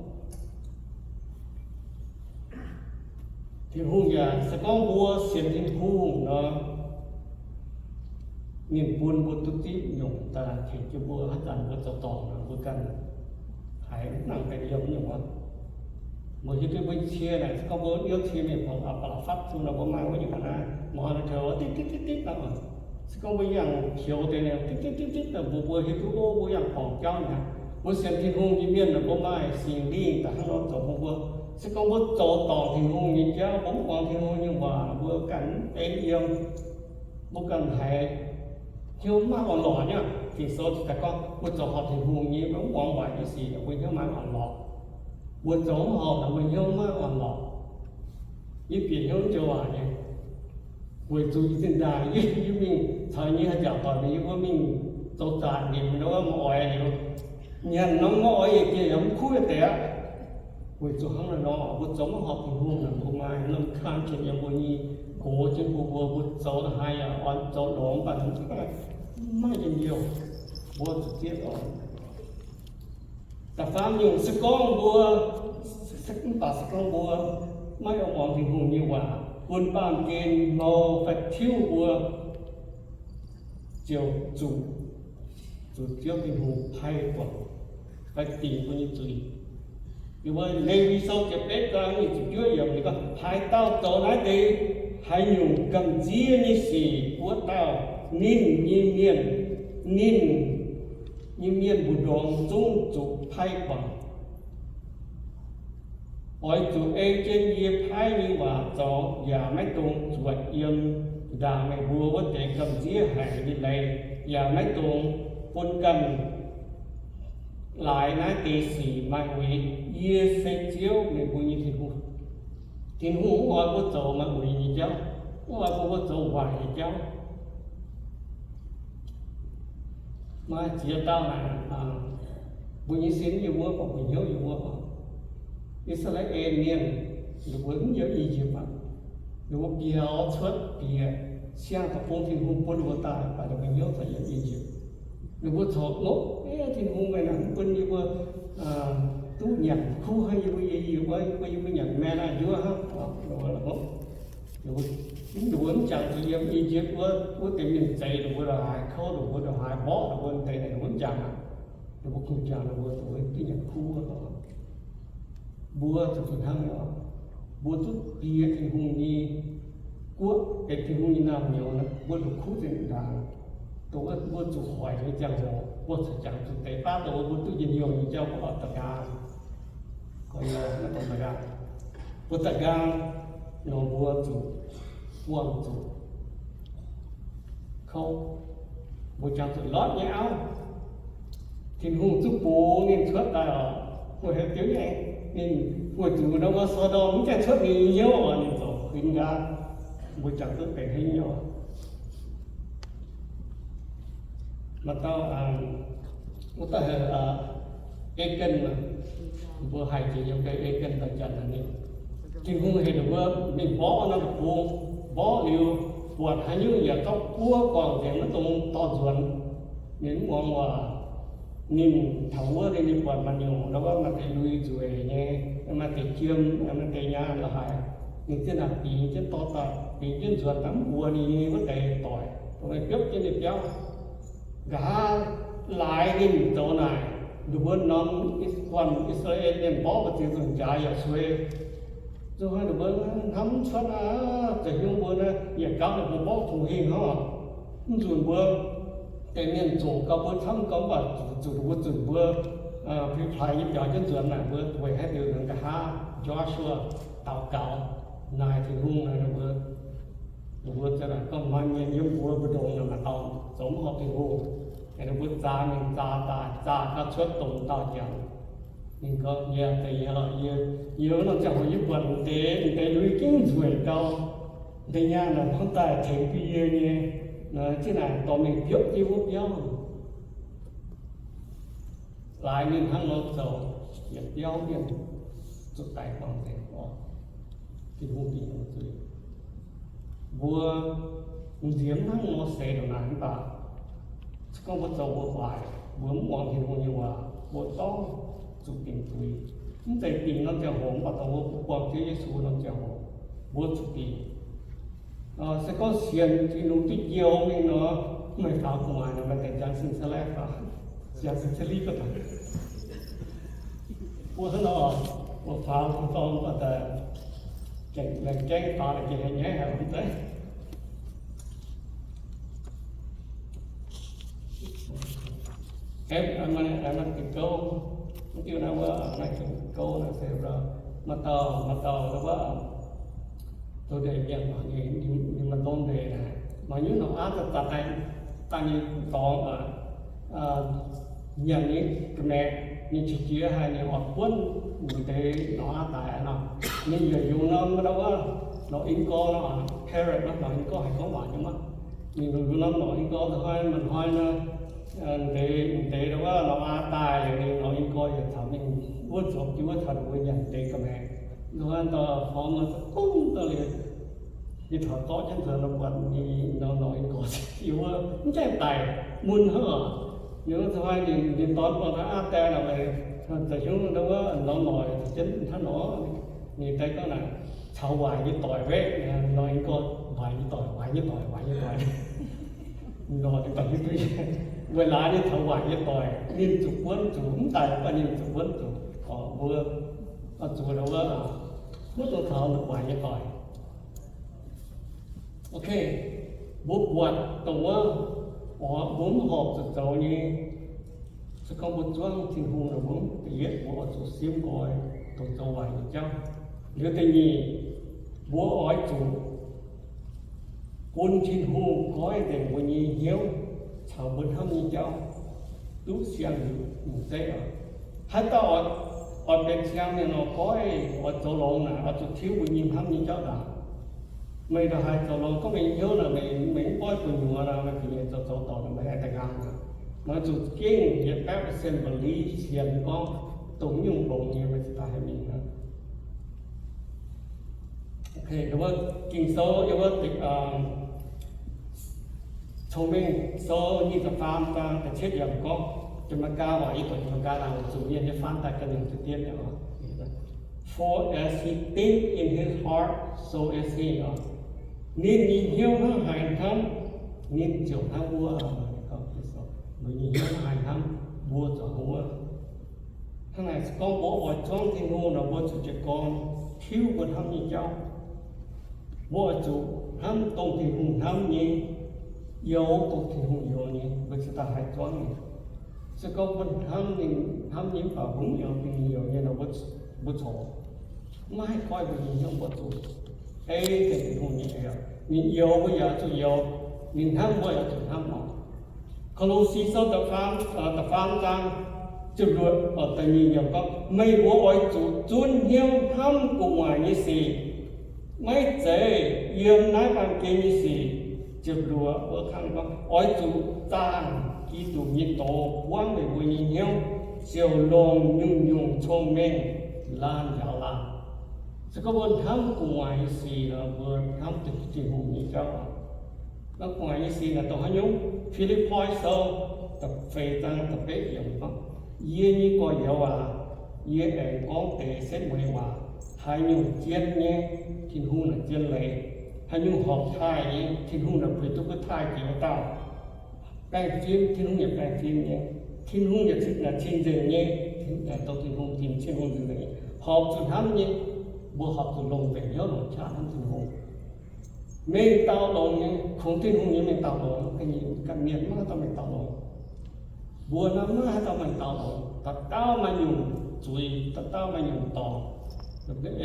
Tin-Hungh yaac se gorngv mbuo sienx Tin-Hungh nor, ninh bun mbuo duqv zipv nyungc daaih tengx jienv mbuo haaix zanc mbuo zoux dorngc nor, mbuo ganh haiz mv nangc ganh yiem nyungc aqv. Mbuo hiuv duqv mbuo cie naaic, se gorngv mbuo hnyouv cie mingh taux aqc ba'laqc fatv zuqc nor, mbuo maaih wuov nyungc ga'naaiv, mbuo haaix nor taux ditv ditv ditv ditv nor, se gorngv mbuo yangh qiex deix naaic, ditv ditv ditv ditv nor, mbuo, mbuo hiuv duqv, o, mbuo yangh borngc jauv mi'aqv. Mbuo sienx Tin-Hungh nyei mienh, mbuo maaih Singx Lingh daaih hnangv nor zoux bun mbuo. Se gorngv mbuo zoux dorngc Tin-Hungh nyei jauv, mbuo mv muangx Tin-Hungh nyei waac, mbuo ganh mv benx yiem, mbuo ganh haiz hnyouv maiv orn-lorqc nyei. Ging-Sou daaih gorngv mbuo zoux horpc Tin-Hungh nyei, mbuo mv muangx waaic nyei sic, mbuo hnyouv maiv orn-lorqc. Mbuo zoux mv horpc, mbuo hnyouv maiv orn-lorqc. Yie bieqc hnyouv joux waac nyei, weic zuqc yie zinh ndaangc yie mingh caux yie nyei haaix jaax doic mingh, yie mbuo mingh zoux zaatc nimc nor, mbuo oix liuz, nyanc norm mbuo oix yietc dieh yaac mv kuv deix aqv. Weic zuqc hnangv naaiv nor, mbuo zoux maiv horpc Tin-Hungh, mbuo maaih norm kang jienv yiem mbuo nyei gox jienv mbuo, mbuo zoux haaix yaac oix zoux longx, mv baac maiv njien-youh, mbuo zuqc zieqv oc. Da'faam nyungc, se gorngv mbuo, mv baac se gorngv mbuo maiv oix muangx Tin-Hungh nyei waac, bun baamh gen mouz fai tiuv mbuo, ziouc zuqc, zuqc Ziouv Tin-Hungh paaiv guangc fai dingc mbuo nyei zuiz. Ninh mbuo Lewi Sou ziepc betv zaang nyic ziepc juov yiemc ninh gorngv, haaix dauh zoux naaiv deix haaix nyungc gamh nziev nyei sic, wuov dauh ninh nyei mienh, ninh nyei mienh mbu'ndongx zungv zuqc paaiv guangc. Oix zuqc ei jienv yie paaiv nyei waac zoux, yaac maiv dungx zuotc yiem ndaangc meih mbuo wuov deix gamh nziev haic nyei leiz, yaac maiv dungx bun ganh laaix naaiv deix sic maaih uix. Yie se Ziouv, meih mbuo nyei Tin-Hungh. Tin-Hungh mv oix mbuo zoux maaih uix nyei jauv, mv oix mbuo, mbuo zoux waaic nyei jauv. Maaih ziex dauh naaic, mbuo nyei sin yiem wuov, mbuo hnyouv yiem wuov. I^saa^laa^en Mienh, ninh mbuo mv yiem I^yipv aqv. Ninh mbuo biaux cuotv bieqc siang deic-bung, Tin-Hungh bun ninh mbuo daaih, mv baac ninh mbuo hnyouv corc yiem I^yipv. Ninh mbuo corc nopv, Aav, Tin-Hungh, meih naaic mv bun yie mbuo duqv nyanc kuv hnangv yie mbuo, yie mbuo, yie mbuo nyanc manna njuov hnangv. Ninh mbuo mv jangx zuqc yiem I^yipv wuov, wuov deix mienh zeix ninh mbuo ndongc haaix, kouv ninh mbuo ndongc haaix, mborqv ninh mbuo deix, ninh mbuo mv jangx aqv. Ninh mbuo kungx jangx ninh mbuo duqv nyanc kuv. Mbuo zuqc fih hnangv nor, mbuo duqv bieqc Tin-Hungh nyei guoqv, benx Tin-Hungh nyei naamh nyouz, mbuo duqv kuv zinh ndaangc. Dongh wuov mbuo zuqc hoic nyei ziangh hoc, mbuo corc jangx zuqc deix baav dongh wuov mbuo duqv njien-youh nyei jauv, mbuo oix da'nqaang. Gorngv nor, maiv dungx da'nqaang. Mbuo da'nqaang nor, mbuo zuqc buangh zuqc kouv. Mbuo jangx zuqc Lotv nyei auv. Tin-Hungh zungv bungx ninh cuotv daaih oc. Mbuo heuc diuv nyei, ninh weic zuqc ndau wuov Sodom mv gaengh cuotv ninh nyei hnyouv oc, ninh ziouc huin nqaang. Mbuo jangx duqv benx haaix nyungc oc. Maaih dauh, wuov dauh heuc Achan, mbuo haih jiex yiem Achan daaih janx ninh. Tin-Hungh heuc ninh mbuo mingh mborqv norm deic-bung. Mborqv liuz, buatc haaix nyungc yaac zorqv buov guangc nzengc, maiv dungx dorh nzuonx. Ninh mv muangx waac. Ninh taux wuov, ninh buatc maaih nyungc, ndau wuov maaih deix lui nzueic nyei, maaih deix jiem, maaih deix nyaanh la'haic. Ninh zinh ndaangc bingx jienv dorh daaih, bingx jienv nzuonx daaih mv mbuox ninh nyei wuov deix doic, dongh meih biopv jienv ninh biauv. Nqa'haav laaix ninh zoux naaic, ninh mbuo norm buonc I^saa^laa^en Mienh mborqv mbu'ziex nzunc jaax yaac sueix. Zuqc hnangv ninh mbuo hnamv mv cuotv aqv, zoux hnyouv mbuo naaiv yietc gapv ninh mbuo mborqv kungx hingh hnangv. Mv nzunc mbuo deix mienh zoqc gau, mbuo camv gau, mv baac zuqc ninh mbuo zunc mbuo pi plaaix nyei biaux jienv nzuonx naaic, mbuo weic haaix diuc nqa'haav Joshua daux gaux naaic Tin-Hungh, ninh mbuo, ninh mbuo ziouc gorngv, maaih mienh yiem mbuo mbu'ndongx naaic maaih dauh zoux mv horpc Tin-Hungh. Ninh mbuo zaah mingh zaah daaih, zaah gau cuotv dongh dauh jangx. Ninh gorngv, yie, yie, yie wuov norm ziangh hoc yie buatc deix, deix lui gengh nzueic gau. Deix nyaanh naaic hnamv daaih tengx bun yie nyei, zinh naaic dorh mingh biopv jienv wuov biauv. Laaix ninh hnangv nor zoux, yietc biauv mienh zuqc daic buangh nzengc oc. Tin-Hungh dingc mbuo zuiz. Mbuo nziex hnangv nor seix ndongc naaic mv baac, se gorngv mbuo zoux mbuo waaic, mbuo mv muangx Tin-Hungh nyei waac, mbuo dorngc zuqc dingc zuiz. Mv zeiz dingc norm ziangh hoc, mv baac dongh mbuo buangh Ziouv Yesu norm ziangh hoc, mbuo zuqc dingc. Se gorngv sienx Tin-Hungh duqv njoux mingh nor, mv haih faaux gu'nguaaic nor, maaih deix jangx sin ca'laiv faaux, jangx sin ca'laiv faaux. Mbuo hnangv nor, mbuo faaux gu'dorn mv baac daaih gengh, laengz gaengv faaux, laengz gengh haiz nyaiv haic mv zeiz. Aengx maaih diuc gouv, mv diuh naaiv wuov, maaih diuc gouv naaiv se maaih dauh, maaih dauh wuov, zoux ndeic mienh, ninh maaih norm ndeic naaic, maaih nyungc norm aav zanc-zanc daaih, daaih ninh dorngx nyanc ninh ga'maeqc, ninh qiex jiez haic, ninh oix buonv ninh deix norm aav daaih nor, ninh yaac yungz norm wuov, norm in-gorx nor, parrot nor, norm in-gorx haiz gorngv waac nyei maiv. Ninh yungz norm norm in-gorx nzauh hnoi, maaih hnoi nor, deix, deix wuov norm aav daaih, ninh norm in-gorx yaac caux ninh wuov zoux jienv wuov caux ninh mbuo nyanc deix ga'maeqc. Nzauh hnoi dorh faaux nor, za'gengh daaih liuz, ninh taux zorqv jienv nzuonx nor buatc ninh norm norm in-gorx yiem wuov mv gaengh daic mun hnangv oc. Ninh wuov nzauh hnoi ninh, ninh dorn buangh taux aav daaih nor, za'hnyungv wuov norm noic ziouc jienv hnangv nor, ninh daaih gorngv naaic, caux waaic nyei doic weqv, norm in-gorx waaic nyei doic, waaic nyei doic, waaic nyei doic. Nor ninh daaih hiuv duqv, weic laaix ninh caux waaic nyei doic, ninh zuqc buonv zuqc, mv daic mv baac ninh zuqc buonv zuqc. Oix mbuo, oix zuqc wuov, mv dungx caux waaic nyei doic. Ok, mbuo buatc dongh wuov, mbuo mv horpc zuqc zoux nyei, se gorngv mbuo zuangv Tin-Hungh nor, mbuo da'yietv mbuo oix zuqc simv nqoi dongh zoux waaic nyei jauv. Liuz da'nyeic, mbuo oix zuqc bun Tin-Hungh goiv nzengc mbuo nyei hnyouv caux mbuo hnamv nyei jauv duqv siang-hnyouv nyungc zeiv oc. Haaix dauh oix benx siang-hnyouv nor, goiv oix zoux longx naaic, oix zuqc tiuv mbuo nyei hnamv nyei jauv ndaangc. Meih ndongc haaix zoux longx, gorngv meih nyei hnyouv naaic, meih, meih mv goiv gu'nyuoz nor, meih ga'nyiec zoux zoux dorngc, meih haih da'ngaang aqv. Meih zuqc gengh yietc baeqv percent believe sienx gorngv dongh nyungc longx nyei, meih cingx daaih haih mingh aqv. Ok, wuov Ging-Sou yiem wuov Cong-Mengh Sou nyic ziepc faam zaang da'cietv yiemc gorngv, Janx-Meigaa waac, yie doqc Janx-Meigaa naaic, zuqc mienh nyei faan daaih ga'nyiec duqv dien nyei oc. For as he think in his heart, so is he oc. Ninh nyei hnyouv hnangv haaix hnamv, ninh ziouc hnangv wuov. Ninh nyei hnyouv hnangv haaix hnamv, mbuo ziouc hnangv wuov. Hnangv naaic se gorngv mbuo oix zuangv Tin-Hungh nor, mbuo zuqc jiez gorn tiuv mbuo hnamv nyei jauv. Mbuo oix zuqc hnamv dongh Tin-Hungh hnamv nyei, youx dongh Tin-Hungh youx nyei, mbuo cingx daaih haih zuangv nyei. Se gorngv mbuo hnamv ninh hnamv nyei mv baac mbuo mv youx Tin-Hungh youx nyei nor, mbuo corc maiv haih goiv mbuo nyei hnyouv mbuo zuqc ei deix Tin-Hungh nyei eix. Ninh youx mbuo yaac zuqc youx, ninh hnamv mbuo yaac zuqc hnamv oc. Ko^lo^si Sou da'faam, da'faam zaang ziepc luoqc, da'nyeic yiemc gorngv, meih mbuo oix zuqc zunv hnyouv hnamv gu'nguaaic nyei sic, maiv zeiz yiem naaiv baamh gen nyei sic. Ziepc luoqc wuov kangv gorngv, oix zuqc zaangh Giduc nyei doz buangv meih mbuo nyei hnyouv, ziouc longc nyungc-nyungc cong-mengh laanh njaaux laanh. Se gorngv mbuo hnamv gu'nguaaic nyei sic nor, mbuo hnamv Tin-Hungh nyei jauv. Hnamv gu'nguaaic nyei sic naaic dongh haaix nyungc? Fi^lipv^poi Sou da'feix zaang da'betv yiemc gorngv, yie nyei gorx-youz aac, yie aengx gorngv deix setv mueiz waac. Haaix nyungc zien nyei, Tin-Hungh naaic zien leiz. Haaix nyungc horpc taaih nyei, Tin-Hungh naaic puix duqv mbuo taaih jiex wuov dauh. Baengh fim, Tin-Hungh yaac baengh fim nyei. Tin-Hungh yaac cing nzengc nyei, dongh Tin-Hungh, Tin-Hungh cing nzengc nyei. Horpc zuqc hnamv nyei, mbuo horpc zuqc longc nzengc hnyouv longc qaqv hnamv Tin-Hungh. Mengh dauh longx nyei, kungx Tin-Hungh nyei mengh dauh longx, ganh mienh maiv maaih haaix dauh mengh dauh longx. Mbuo naaiv maiv maaih haaix dauh mengh dauh longx, dauh dauh maaih nyungc zuiz, dauh dauh maaih nyungc dorngc.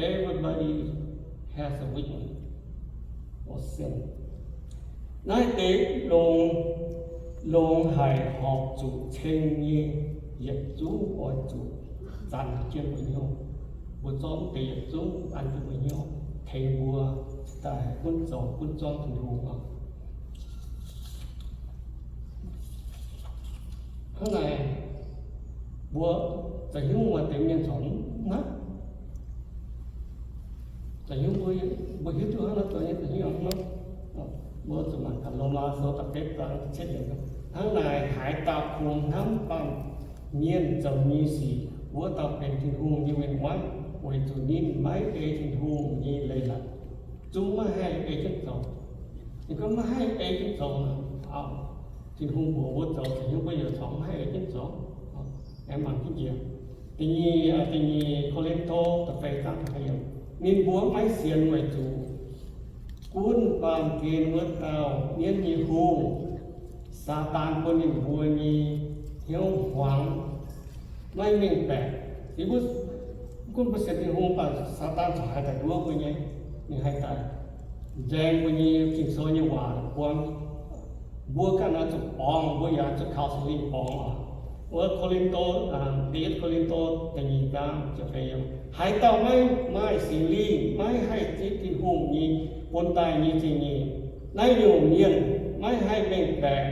Everybody has a weakness or sin. Naaiv deix longx, longx haic horpc zuqc ceng nyei yietc zungv oix zuqc zanc jienv mbuo hnyouv. Mbuo zorqv deix yietc zungv an jienv mbuo hnyouv, tengx mbuo daaih gunv zoux gunv zorqv Tin-Hungh oc. Hnangv naaic, mbuo za'hnyungv maaih deix mienh corc mv hnamv. Za'hnyungv mbuo, mbuo hiuv duqv hnangv naaiv zoux nyei za'hnyungv mv hnamv. Mbuo zuqc mangc gaax Lomaa Sou da'betv zaang da'cietv yiemc. Hnangv naaic, haaix dauh kungx hnamv baamh mienh zoux nyei sic, wuov dauh benx Tin-Hungh nyei win-wangv, weic zuqc ninh maiv ei Tin-Hungh nyei leiz-latc. Zungv maiv haih ei jienv zoux. Ninh gorngv maiv haih ei jienv zoux nor, Tin-Hungh mbuox mbuo zoux, za'hnyungv mbuo yaac corc maiv haih ei jienv zoux. Aengx mangc jienv njiec. Da'nyeic, da'nyeic Ko^lin^to da'feix zaang da'feix yiemc, ninh mbuo maiv sienx weic zuqc gunv baamh gen wuov dauh mienv nyei hungh, Saadaan, bun ninh mbuo nyei hnyouv hmuangx, maiv mengh baeqc. Yie mbuo, mv gunv mbuo sienx Tin-Hungh, mv baac Saadaan corc haih daaih nduov mbuo nyei. Ninh haih daaih nzaeng mbuo nyei Ging-Sou nyei waac buang. Mbuo ganh oix zuqc borngz, mbuo yaac zuqc kaux Singx Lingh borngz oc. Wuov Ko^lin^to, da'yietv Ko^lin^to da'nyeic zaang ziepc feix yiemc, haaix dauh maiv maaih Singx Lingh, maiv haih zipv Tin-Hungh nyei bun daaih nyei zingh nyeic. Naaiv nyungc mienh maiv haih mengh baeqc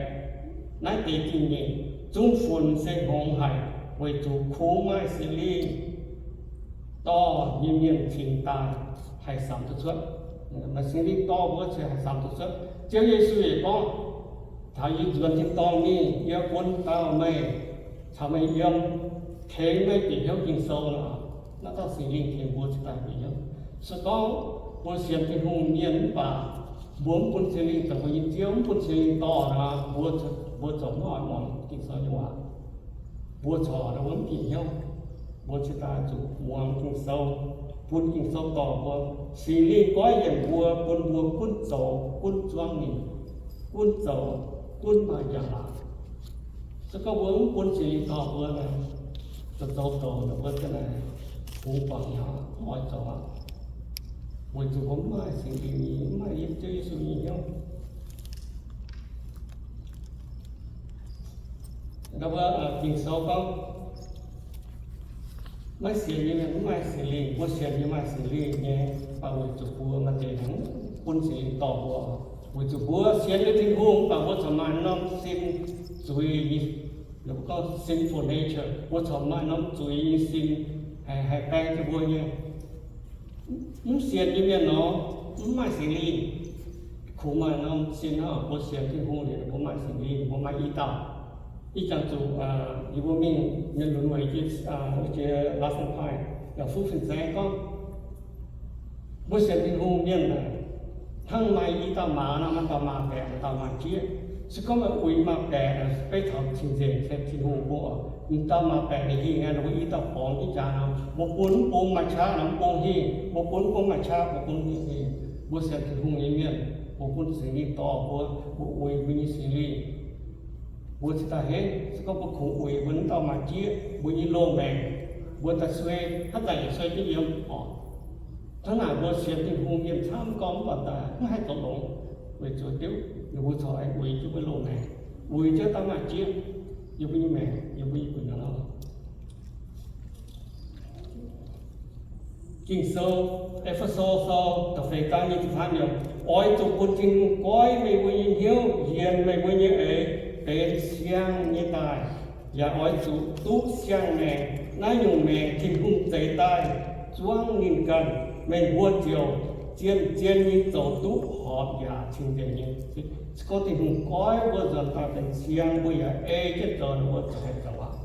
naaiv deix zingh nyeic. Zungv funx se hngongx haic, weic zuqc kungx maaih Singx Lingh dorh nyei mienh cingx daaih haih samx duqv cuotv. Maaih Singx Lingh dorh mbuo cingx haih samx duqv cuotv. Ziouv Yesu yaac gorngv, taux yie nzuonx tin-dorngh mingh, yie bun dauh meih caux meih yiem, tengx meih bieqc hnyouv Ging-Sou nor. Naaiv dauh Singx Lingh tengx mbuo cingx daaih bieqc hnyouv. Se gorngv mbuo sienx Tin-Hungh mienh mv baac mbuo mv bun Singx Lingh zoux mbuo nyei Ziouv, mv bun Singx Lingh dorh nor, mbuo, mbuo zoux mv oix muangx Ging-Sou nyei waac. Mbuo corc mbuo mv bieqc hnyouv, mbuo cingx daaih zuqc muangx Ging-Sou, bun Ging-Sou dorh mbuo. Singx Lingh goiv yienc mbuo, bun mbuo gunv zoux, gunv zuangv ninh, gunv zoux, gunv maaih njang-laangc. Se gorngv mbuo mv bun Singx Lingh dorh mbuo nor, zoux zoux douc nor mbuo ga'naaiv bungx guangc nyei, mv oix zoux aqv. Weic zuqc mbuo mv maaih Singx Lingh nyei, mv maaih Ziouv Yesu nyei hnyouv. Mbuo Ging-Sou gorngv, maiv sienx nyei mienh mv maaih Singx Lingh. Mbuo sienx nyei maaih Singx Lingh nyei, mv baac weic zuqc mbuo maaih deix bun Singx Lingh dorh mbuo. Weic zuqc mbuo sienx liuz Tin-Hungh, mv baac mbuo corc maaih norm sin zuiz nyei, gorngv sinful nature, mbuo corc maaih norm zuiz nyei sin haih baeng jienv mbuo nyei. Mv sienx nyei mienh nor, mv maaih Singx Lingh. Kungx maaih norm sin hnangv mbuo sienx Tin-Hungh liuz, mbuo maaih Singx Lingh, mbuo maaih i dauh. Ih jangx zuqc yie mbuo mingh mienh lunx weic jiex, jiex la'sang paaiv, yaac fuqv fin-saeng gorngv, mbuo sienx Tin-Hungh mienh hnangv maaih i dauh maaz nor, maaih dauh maaz-baeqc, maaih dauh maaz-jieqv. Se gorngv meih uix maaz-baeqc, beiv taux cing-nzengc se Tin-Hungh mbuo oc. M'dauh maaz-baeqc ninh hingh aqv, ninh mbuo i dauh borngz jienv jaax nor, mbuo bun mv bung maaih qaqv nor, mv bung hingh, mbuo bun mv bung maaih qaqv, mbuo bun hingh hingh. Mbuo sienx Tin-Hungh nyei mienh, mbuo bun Singx Lingh dorh mbuo, mbuo uix mbuo nyei Singx Lingh. Mbuo cingx daaih henv, se gorngv mbuo kungx uix mbuo mv dauh maaz-jieqv, mbuo nyei loz-maengc, mbuo daaih suei, hnangv daaih yaac suei jienv yiem oc. Hnangv naaic mbuo sienx Tin-Hungh mienh camv gorngv mv baac daaih mv haih zoux longx, weic zuqc diuv ninh mbuo corc aengx uix jienv mbuo loz-maengc, uix jienv dauh maaz-jieqv yiem mbuo nyei maengc, yiem mbuo nyei gu'nyuoz oc. Ging-Sou, E^fe^so Sou da'feix zaang nyic ziepc faam yiemc, oix zuqc bun Tin-Hungh goiv meih mbuo nyei hnyouv, yienc meih mbuo nyei eix benx siang nyei daaih, yaac oix zuqc duqv siang-maengc. Naaiv nyungc maengc Tin-Hungh zeix daaih zuangv ninh ganh. Meih mbuo ziouc zien-zien nyei zoux duqv horpc yaac cing-nzengc nyei. Se gorngv Tin-Hungh goiv mbuo nzuonx daaih benx siang, mbuo yaac ei jienv zoux, mbuo ziouc haih zoux aqv.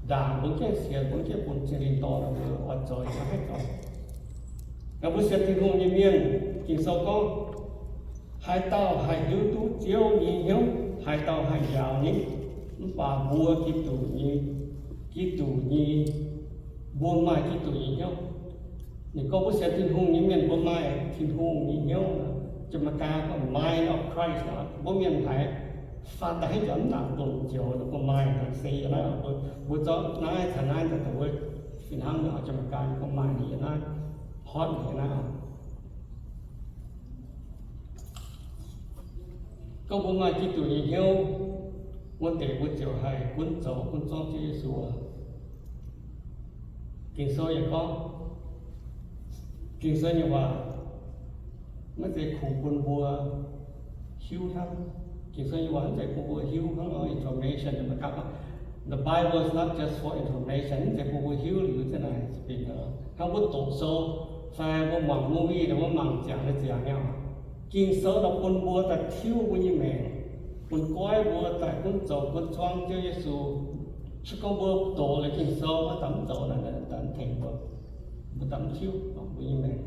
Ndaangc mbuo jienv sienx, mbuo jienv bun Singx Lingh dorh mbuo oix zoux yaac haih zoux. Mbuo sienx Tin-Hungh nyei mienh, Ging-Sou gorngv, haaix dauh haih hiuv duqv Ziouv nyei hnyouv? Haaix dauh haih njaaux ninh? Mv baac mbuo Giduc nyei, Giduc nyei, mbuo maaih Giduc nyei hnyouv. Ninh gorngv mbuo sienx Tin-Hungh nyei mienh mbuo maaih Tin-Hungh nyei hnyouv. Janx-Meigaa gorngv mind of Christ. Mbuo mienh haiz faanh daaih haaix zanc mv nangc longc joux ninh gorngv mind se yie naaiv, mbuo zorqv naaiv caux naaiv daaih dongh wuov fih hnangv. Janx-Meigaa ninh gorngv mind yie naaiv, heart yie naaiv. Gorngv mbuo maaih Giduc nyei hnyouv, wuov deix mbuo ziouc haih gunv zoux gunv zorqv Ziouv Yesu. Ging-Sou yaac gorngv, Ging-Sou nyei waac maiv zeiz kungx bun mbuo hiuv hnangv. Ging-Sou nyei waac maiv zeiz bun mbuo hiuv hnangv, information. The Bible is not just for information. Maiv zeiz bun mbuo hiuv liuz za'naaic hnangv mbuo doqc sou fai mbuo mangc movie, mbuo mangc ziangx nyei ziangx nyei. Ging-Sou daaih bun mbuo daaih tiuv mbuo nyei maengc, bun goiv mbuo daaih gunv zoux gunv zorqv Ziouv Yesu. Se gorngv mbuo doqc liuz Ging-Sou maiv daaih mv zoux naaic, daaih mv tengx mbuo, mbuo daaih mv tiuv mbuo nyei maengc.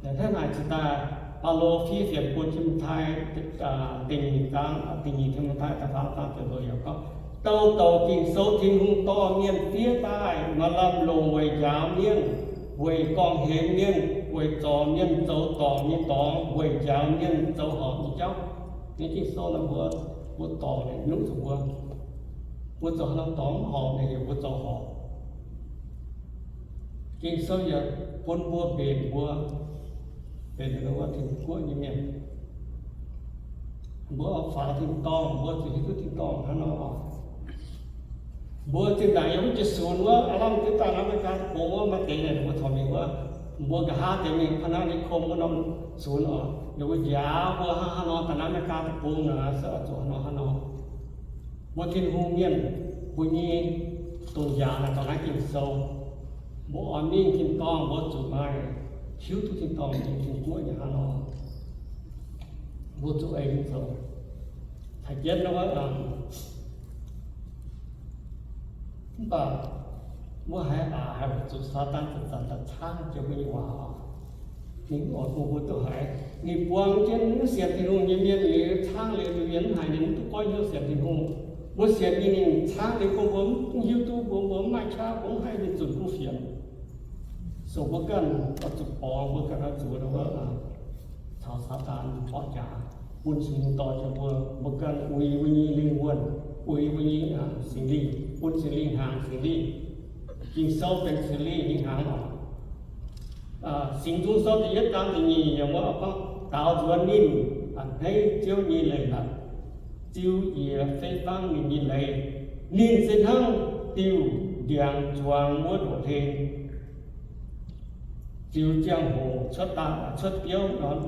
Hnangv naaic cingx daaih Baulo fiev fienx bun Ti^mo^tai, da'nyeic zaang, da'nyeic Ti^mo^tai da'faam zaang ziepc luoqc yiemc gorngv, douc douc Ging-Sou Tin-Hungh dorh mienh fiev daaih maaih lamh longc weic njaaux mienh, weic gorngv-hemx mienh, weic zorc mienh zoux dorngc nyei dorngx, weic njaaux mienh zoux horpc nyei jauv. Nyei Ging-Sou naaiv mbuo, mbuo Mbuo dorngc ninh nyungc zuqc mbuo, mbuo zoux haaix norm dorngx mv horpc, ninh heuc mbuo zoux horpc. Ging-Sou yaac bun mbuo mbenc mbuo, mbenc wuov Tin-Guoqv nyei mienh. Mbuo oix faaux tin-dorngh, mbuo zuqc hiuv duqv tin-dorngh hnangv nor oc. Mbuo zinh ndaangc yiem wuov jiex-sunx wuov, aav lamh deix daaih America deic-bung wuov, maaih deix naaic mbuo corc mingh wuov, mbuo nqa'haav deix mingh Panama Dicom wuov norm sunx oc, ninh mbuo njaaux mbuo hnangv haaix nor daaih America deic-bung naaic se oix zuqc hnangv nor hnangv nor. Mbuo Tin-Hungh mienh, mbuo nyei domh njaaux naaic dorh naaiv Ging-Sou. Mbuo oix mingh tin-dorngh mbuo zuqc maaih hiuv duqv tin-dorngh nyei Tin-Guoqv nyei hnangv nor, mbuo zuqc ei mingh zoux. Haaix jienv nor, mv baac mbuo haiz aqc haiz zuqc Saadaan zanc-zanc daaih caangv jienv mbuo nyei waac oc. Ninh oix bun mbuo duqv haiz, ninh buang jienv mv sienx Tin-Hungh nyei mienh liuz, caangv liuz, liuz yiem mv haiz ninh mv duqv goiv hnyouv sienx Tin-Hungh. Mbuo sienx ninh, ninh caangv liuz bun mbuo mv hiuv duqv, bun mbuo mv maaih qaqv, mbuo mv haih mingh zunc kuv fienx. So mbuo ganh oix zuqc borngz, mbuo ganh oix zuqc wuov caux Saadaan mborqv jaax, bun Singx Lingh dorh jienv mbuo, mbuo ganh uix mbuo nyei lingh wuonh, uix mbuo nyei Singx Lingh, bun Singx Lingh hnaangx Singx Lingh. Ging-Sou benx Singx Lingh nyei hnaangx oc. Singx Nzung Sou da'yietv zaang da'nyeic yiemc wuov gorngv, daaux nzuonx ninh a'hneiv Ziouv nyei leiz-latc, ziux njiec fei fangv ninh nyei leiz. Ninh se hnangv diuh ndiangx-nzuangx wuov ndoqv hlen, ziux ziangh hoc cuotv daaih, cuotv biauv nor,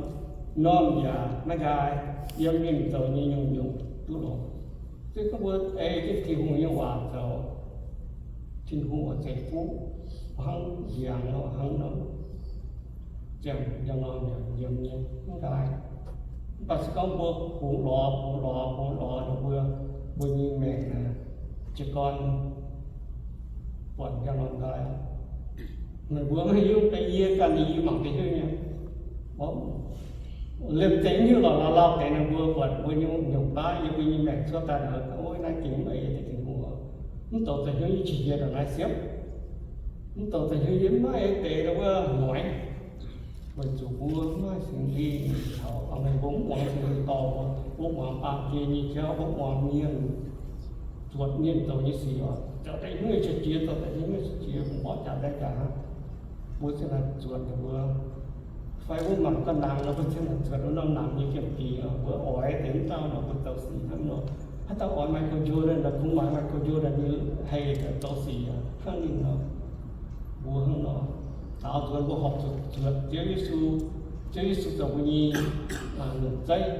normh yaac maiv nqaai, yiem ninh zoux nyei nyungc-nyungc duqv longx. Se gorngv mbuo ei jienv Tin-Hungh nyei waac zoux, Tin-Hungh oix ceix fuqv, hnangv ndiangx nor, hnangv nor, ziangh yangh norm yaac nyiemz nyei, mv nqaai. Mv baac se gorngv mbuo bungx lorz, bungx lorz, bungx lorz nor, mbuo, mbuo nyei maengc naaic jiez gorn buatc yangh norm nqaai. Meih mbuo maiv hiuv, mv baac yie ganh yie mangc deix hiuv nyei. Liemh zeih mv hiuv lorqc, lauh lauh deix nor mbuo buatc mbuo nyei nyungc baav yiem mbuo nyei maengc cuotv daaih nor, o, naaiv gengh mv ei deix Tin-Hungh oc. Mv zoux daaih hnyouv yie qiex jiez ndongc naaiv siepv. Mv zoux daaih hnyouv yie mv maaih deix wuov mueiz. Weic zuqc mbuo mv maaih Singx Lingh caux, meih mbuo mv muangx Singx Lingh dorh mbuo, mbuo muangx baamh gen nyei jauv, mbuo muangx mienh zuotc mienh zoux nyei sic oc, zoux daaih hnyouv qiex jiez, zoux daaih hnyouv qiex jiez, mborqv jaax mbaeqv jaax hnangv. Mbuo ziouc naaic zuotc ninh mbuo. Fai mbuo mangc gaax nangx nor, mbuo ziouc naaic zuotc wuov norm nangx nyei giemh dingc oc. Mbuo oix deix mv dauh nor, mbuo zoux sic hnangv nor. Haaix dauh oix Michael Jordan nor, kungx maaih Michael Jordan nyei hei zoux sic hnangv ninh nor. Mbuo hnangv nor, daaux nzuonx mbuo horpc zuqc zuotc Ziouv Yesu. Ziouv Yesu zoux mbuo nyei longc zeiv.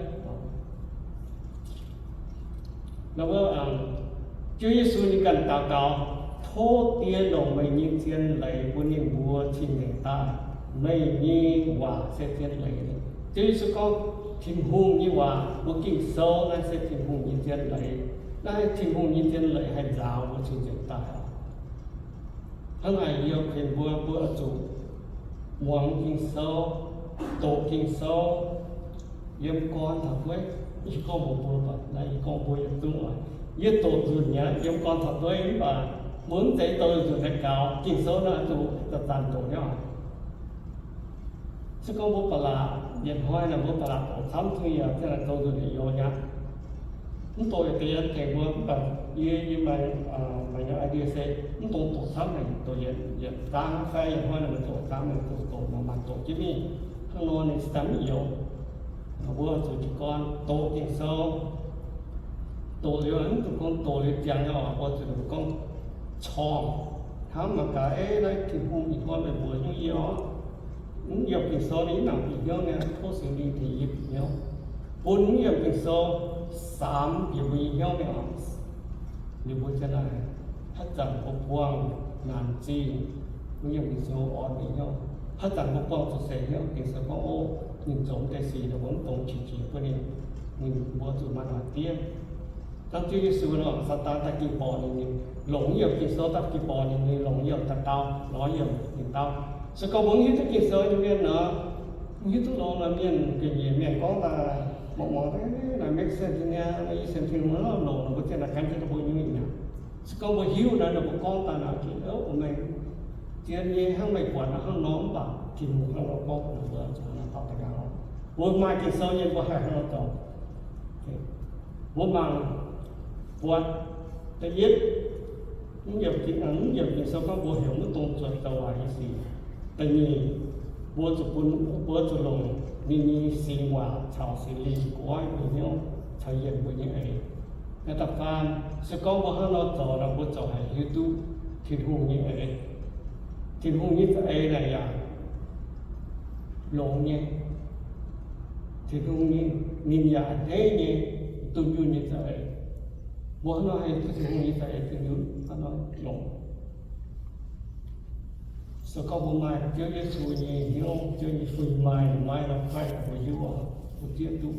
Nor wuov, Ziouv Yesu ninh ganh daux gaux, tov Die longc meih nyei zien leiz bun ninh mbuo cing-nzengc daaih. Meih nyei waac se zien leiz. Ziouv Yesu gorngv, Tin-Hungh nyei waac, mbuo Ging-Sou naaiv se Tin-Hungh nyei zien leiz. Naaiv Tin-Hungh nyei zien leiz haih nzaaux mbuo cing-nzengc daaih. Hnangv naaic yie kuinx mbuo, mbuo oix zuqc muangx Ging-Sou, doqc Ging-Sou, yiem gorn taux dueiv. Yie gorngv mbuox mbuo, naaiv yie gorngv mbuo yietc zungv oc. Yie doqc nzunc mi'aqv, yiem gorn taux dueiv, mv baac mbuo mv zeiz doqc nzunc daaih gaux. Ging-Sou naaiv zuqc zanc-zanc doqc nyei oc. Se gorngv mbuo ba'laqc, yietc hnoi naaic mbuo ba'laqc doqc camv, zungv yaac ziangh naaic doqc nzunc yietc youz nyei aqv. Mv doqc yietc deix tengx mbuo, mv baac yie, yie maaih, maaih nyei idea se mv dungx doqc camv, doqc yietc, yietc zaang fai yietc hnoi naaic mbuo doqc camv, doqc doqc maaih doqc jienv mingh. Hnangv nor ninh se daaih mv youz. Mbuo zuqc jiez gorn doqc Ging-Sou. Doqc liuz, mv zuqc gorngv doqc liuz ziangx nyei oc, mbuo zuqc gorngv corngh. Hnamv mangc gaax, ei, naaiv Tin-Hungh ih hnoi meih mbuox hnyouv yie oc. Mv yiem Ging-Sou ninh mv nangc bieqc hnyouv nyei, tov Singx Lingh tengx yie bieqc hnyouv, bun mv yiem Ging-Sou saamx bieqc mbuo nyei hnyouv nyei oc. Liuz mbuo ziang naaic, haaix zanc mbuo buangh naanc zingh, mv yiem Ging-Sou orn mbuo hnyouv. Haaix zanc mbuo buangh zuqc seix hnyouv, Ging-Sou gorngv, o, ninh zoux mv deix sic nor, mbuo mv dungx qiex jiez bun ninh. Ninh, mbuo zuqc maaih noic diev. Dangh Ziouv Yesu nor, Saadaan daaih ging borqc ninh, ninh longc yiem Ging-Sou daaih ging borqc ninh, ninh longc yiem daaih dau, lorz yiem ninh dau. Se gorngv mbuo mv hiuv duqv Ging-Sou nyei mienh nor, mv hiuv duqv longx nor, mienh ga'nyiec mienh gorngv daaih, muangx muangx, naaiv make sense nyei, naaiv make sense nyei, mbuo longc nor mbuo ziouc naaic gan jienv mbuo nyei mienh mi'aqv. Se gorngv mbuo hiuv naaic, mbuo gorngv daaih naaic, o, meih zien nyei, hnangv meih buatc naaic hnangv nor, mv baac Tin-Hungh hnangv nor gorngv, mbuo zuqc hnangv nor taux daaih nqaang oc. Mbuo maaih Ging-Sou nyei, mbuo haih hnangv nor zoux. Mbuo mangc buatc da'yietv, mv yiemc Ging-Sou gorngv mbuo heuc mv dungx zuotc zoux waaic nyei sic. Da'nyeic, mbuo zuqc bun, mbuo zuqc longc ninh nyei singx waac caux Singx Lingh goiv mbuo hnyouv caux yienc mbuo nyei eix. Da'faam, se gorngv mbuo hnangv nor zoux nor, mbuo ziouc haih hiuv duqv Tin-Hungh nyei eix. Tin-Hungh nyei za'eix naaic yaac longx nyei. Tin-Hungh nyei, ninh yaac a'hneiv nyei, dunh yunh nyei za'eix. Mbuo hnangv nor haih hiuv duqv Tin-Hungh nyei za'eix dunh yunh hnangv nor longx. Se gorngv mbuo maaih Ziouv Yesu nyei hnyouv, Ziouv nyei fu'jueiv maaih, maaih la'kuaih mbuo hiuv oc, mbuo zieqv duqv.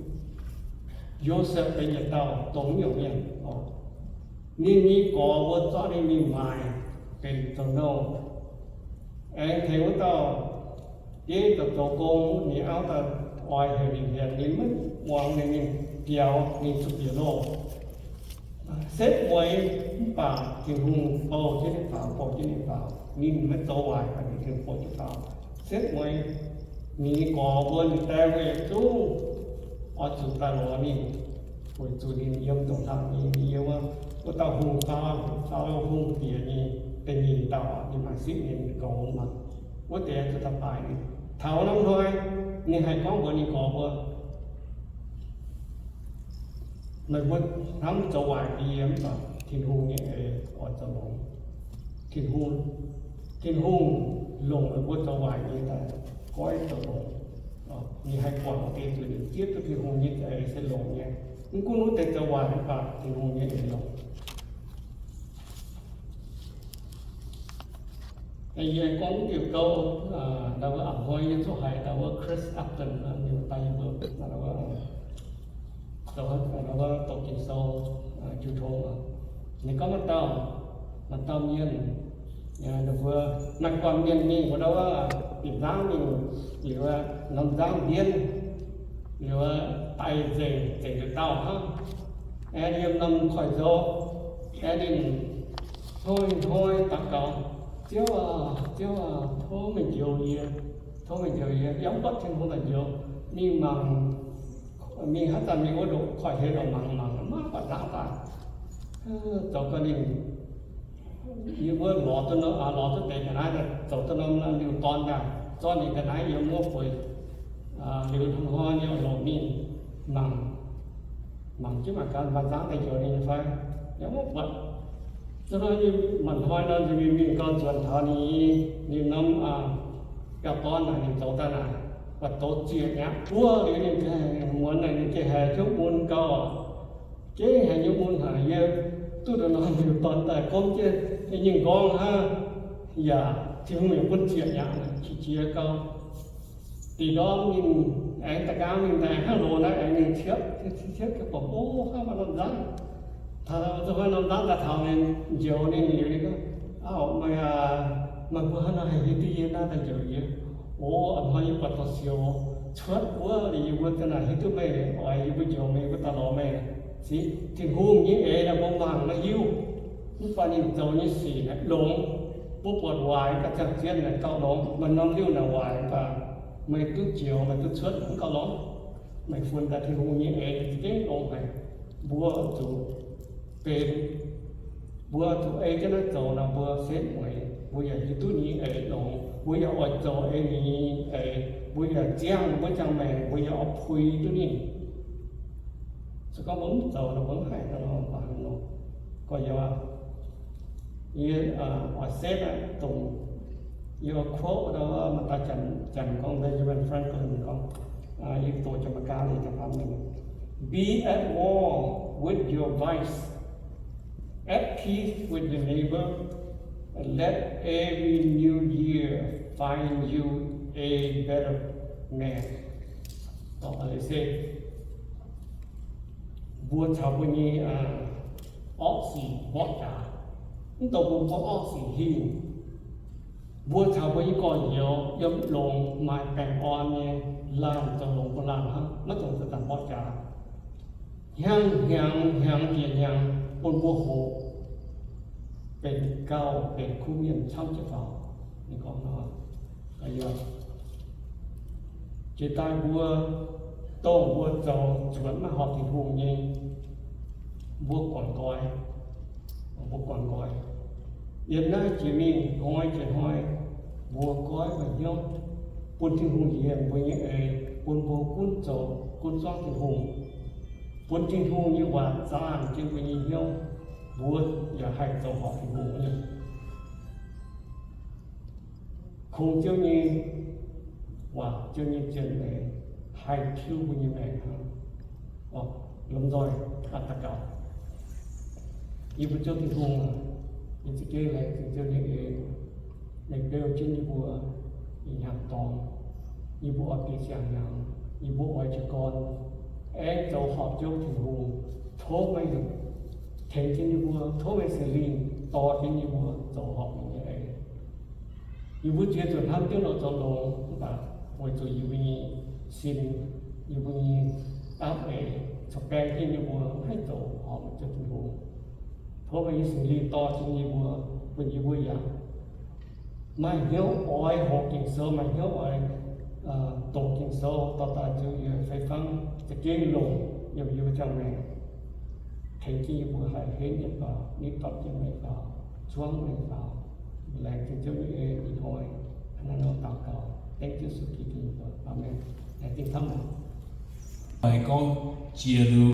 Yosepv benx yietc dauh dongh hnyouv mienh oc. Ninh nyei gorx mbuo zorqv ninh mingh maaiz benx zoux nouh. Aengx tengx wuov dauh bieiv zoux zoux gong, ninh auv daaih oix heuc ninh hienx, ninh maiv muangx, ninh mingh biaux ninh zuqc bieqc loh. Setv mueiz mv baac Tin-Hungh bouh jienv ninh faaux, bouh jienv ninh faaux. Ninh maiv zoux waaic, mv baac Tin-Hungh bouh jienv faaux. Setv mueiz, ninh nyei gorx mbuo, ninh die mbuo yietc zungv oix zuqc daaih lorz ninh, weic zuqc ninh yiem ndongc hlang nyei, ninh yiem wuov dauh hungh, Faalo, Faalo Hungh bieqc nyei da'nyeic dauh, ninh maaih sipv nyei goux mangc. Wuov deix zuqc daaih baaix ninh. Taux norm hnoi ninh haih gorngv mbuox ninh gorx mbuo, meih mbuo hnamv zoux waaic nyei yie mv baac Tin-Hungh nyei eix oix zoux longx. Tin-Hungh, Tin-Hungh longc meih mbuo zoux waaic nyei daaih goiv zoux longx. Ninh haih buatc wuov deix zuqc ninh zieqv duqv Tin-Hungh nyei eix se longx nyei. Mv gunv wuov deix zoux waaic mv baac Tin-Hungh nyei eix longx. Yie gorngv diuc gouv, ndau wuov a'hnoi yie zuqc haiz ndau wuov Chris Upton, ninh daaih yie mbuo, ndau wuov, ndau wuov doqc Ging-Sou jiu tong. Ninh gorngv maaih dauh, maaih dauh mienh, ninh mbuo maaih guanh mienh mingh wuov ndau wuov, bieqc nzangv mingh, liuz wuov norm nzangv mbienv, liuz wuov daic nzengc, zengc nduqc dauh hnangv. Aengx yiem norm koiv-nzou, aengx ninh hnoi-hnoi daux gaux, Ziouv aac, Ziouv aac, tov meih njoux yie, tov meih njoux yie. Yie mv buatc Tin-Hungh daaih njoux. Mingh mangc, mingh haaix zanc mingh wuov ndoqc koiv-hlen oix mangc, mangc maiv buatc nzangv daaih. Zoux gau ninh, yie wuov lorz duqv, lorz duqv deix ga'naaiv daaih, zoux duqv norm liuh dorn daaih, zorqv ninh ga'naaiv yiem wuov bueix liuz hnoi-hnoi yaac longc mingh mangc, mangc jienv mangc gaax maaih nzangv daaih njoux ninh fai. Yaac maiv buatc. Zuov hnoi maaih hnoi nor, ninh mingh gau nzuonx taux ninh, ninh norm biauv-dorn naaic, ninh zoux daaih naaic, buatc douz ziec nyaqv buov liuz ninh muonz naaic, ninh gengh haiz hnyouv mun gau oc. Gengh haiz hnyouv mun haic, yie duqv dongh norm liuh dorn daaih gomv jienv nyei nqorngv hnangv, yaac Tin-Hungh yaac bun ziec nyaqv qiex jiez gau. Da'nyeic ndorm ninh aengx da'nqaang ninh daaih hnangv loz naaiv aengx mingh ciepv, ciepv gengh buatc, o, hnangv maaih norm nzangv. Taux zuqc maaih norm nzangv daaih taux ninh, njoux ninh liuz ninh gorngv, Auv, meih aac, meih mbuo hnangv naaiv haih hiuv duqv yie naaiv daaih njoux yie? O, a'hnoi yie buatc dorh sioux cuotv wuov, yie mbuo za'naaic hiuv duqv meih oix yie mbuo njoux meih, yie mbuo daaih lorz meih. Sic, Tin-Hungh nyei eix naaic mbuo mangc maiv hiuv, mv baac ninh zoux nyei sic naaic longx. Mbuo buatc waaic mv baac ziangh zien naaic gauh longx, maaih norm liuh naaic waaic mv baac meih duqv njoux, meih duqv cuotv mv gauh longx. Meih funx daaih Tin-Hungh nyei eix za'gengh longx haic. Mbuo zuqc benx, mbuo zuqc ei jienv naaiv zoux nor, mbuo setv mueiz, mbuo yaac hiuv duqv ninh nyei eix longx, mbuo yaac oix zoux ei ninh nyei eix, mbuo yaac ziangh mbuo ziangh maengc, mbuo yaac oix puix duqv ninh. Se gorngv mbuo mv zoux nor, mbuo mv haih nor, mbuo hnangv nor. Gorx-youz, yie oix setv dongh yie quote wuov maaih dauh janx gorngv, Benjamin Franklin gorngv, yie doqc Janx-Meigaa liuz da'faam ninh, Be at war with your vice, at peace with your neighbor, and let every new year find you a better man. Mbuo caux mbuo nyei orqv sic mborqv jaax, mv dongh mbuo mborqv orqv sic hingh. Mbuo caux mbuo nyei gorx-youz yiem longx maaih baengh orn nyei laanh zoux longx bun laanh hnangv, maiv dungx zanc-zanc mborqv jaax. Hnyangx-hnyangx, hnyangx jiex hnyangx bun mbuo hoqc benx gauh benx kuv mienh camv jienv faaux. Ninh gorngv nor, jiex daaih mbuo, dongh mbuo zoux zuonx maiv horpc Tin-Hungh nyei, mbuo guangc nqoi, mbuo guangc nqoi. Yiem naaiv jiex mingh hnoi jiex hnoi, mbuo goiv maaih hnyouv bun Tin-Hungh njiec mbuo nyei eix, bun mbuo gunv zoux, gunv zorqv Tin-Hungh, bun Tin-Hungh nyei waac zaah jienv mbuo nyei hnyouv, mbuo yaac haih zoux horpc Tin-Hungh nyei. Kungx Ziouv nyei waac, Ziouv nyei zien leiz haih tiuv mbuo nyei maengc hnangv. Lomh nzoih daux gaux. Yie mbuo Ziouv Tin-Hungh aac, yie za'gengh laengz zingh Ziouv nyei en, meih beu jienv yie mbuo ih hnyangx dorngx, yie mbuo oix bieqc siang-hnyangx, yie mbuo oix jiez gorn aengx zoux horpc Ziouv Tin-Hungh. Tov meih tengx jienv yie mbuo, tov meih Singx Lingh dorh jienv yie mbuo zoux horpc meih nyei eix. Yie mbuo ziex nzunc hnamv jienv lorz zoux longx, mv baac weic zuqc yie mbuo nyei sin, yie mbuo nyei dapv eix corc baeng jienv yie mbuo maiv haih zoux horpc meih Ziouv Tin-Hungh. Tov meih nyei Singx Lingh dorh jienv yie mbuo, bun yie mbuo yaac maaih hnyouv oix hoqc Ging-Sou, maaih hnyouv oix doqc Ging-Sou, dorh daaih ziux yie fai fangv za'gengh longc yiem yie mbuo ziangh maengc. Tengx jienv yie mbuo haih henv nyei faaux, nitv dorh jienv meih faaux, zuangv meih faaux. Laengz zingh Ziouv nyei en ih hnoi hnangv naaiv nor daux gaux, dengv Yesu Giduc nyei mbuox. Aamen. Laengz zingh camv oc. Maaih gorngv jiex liuz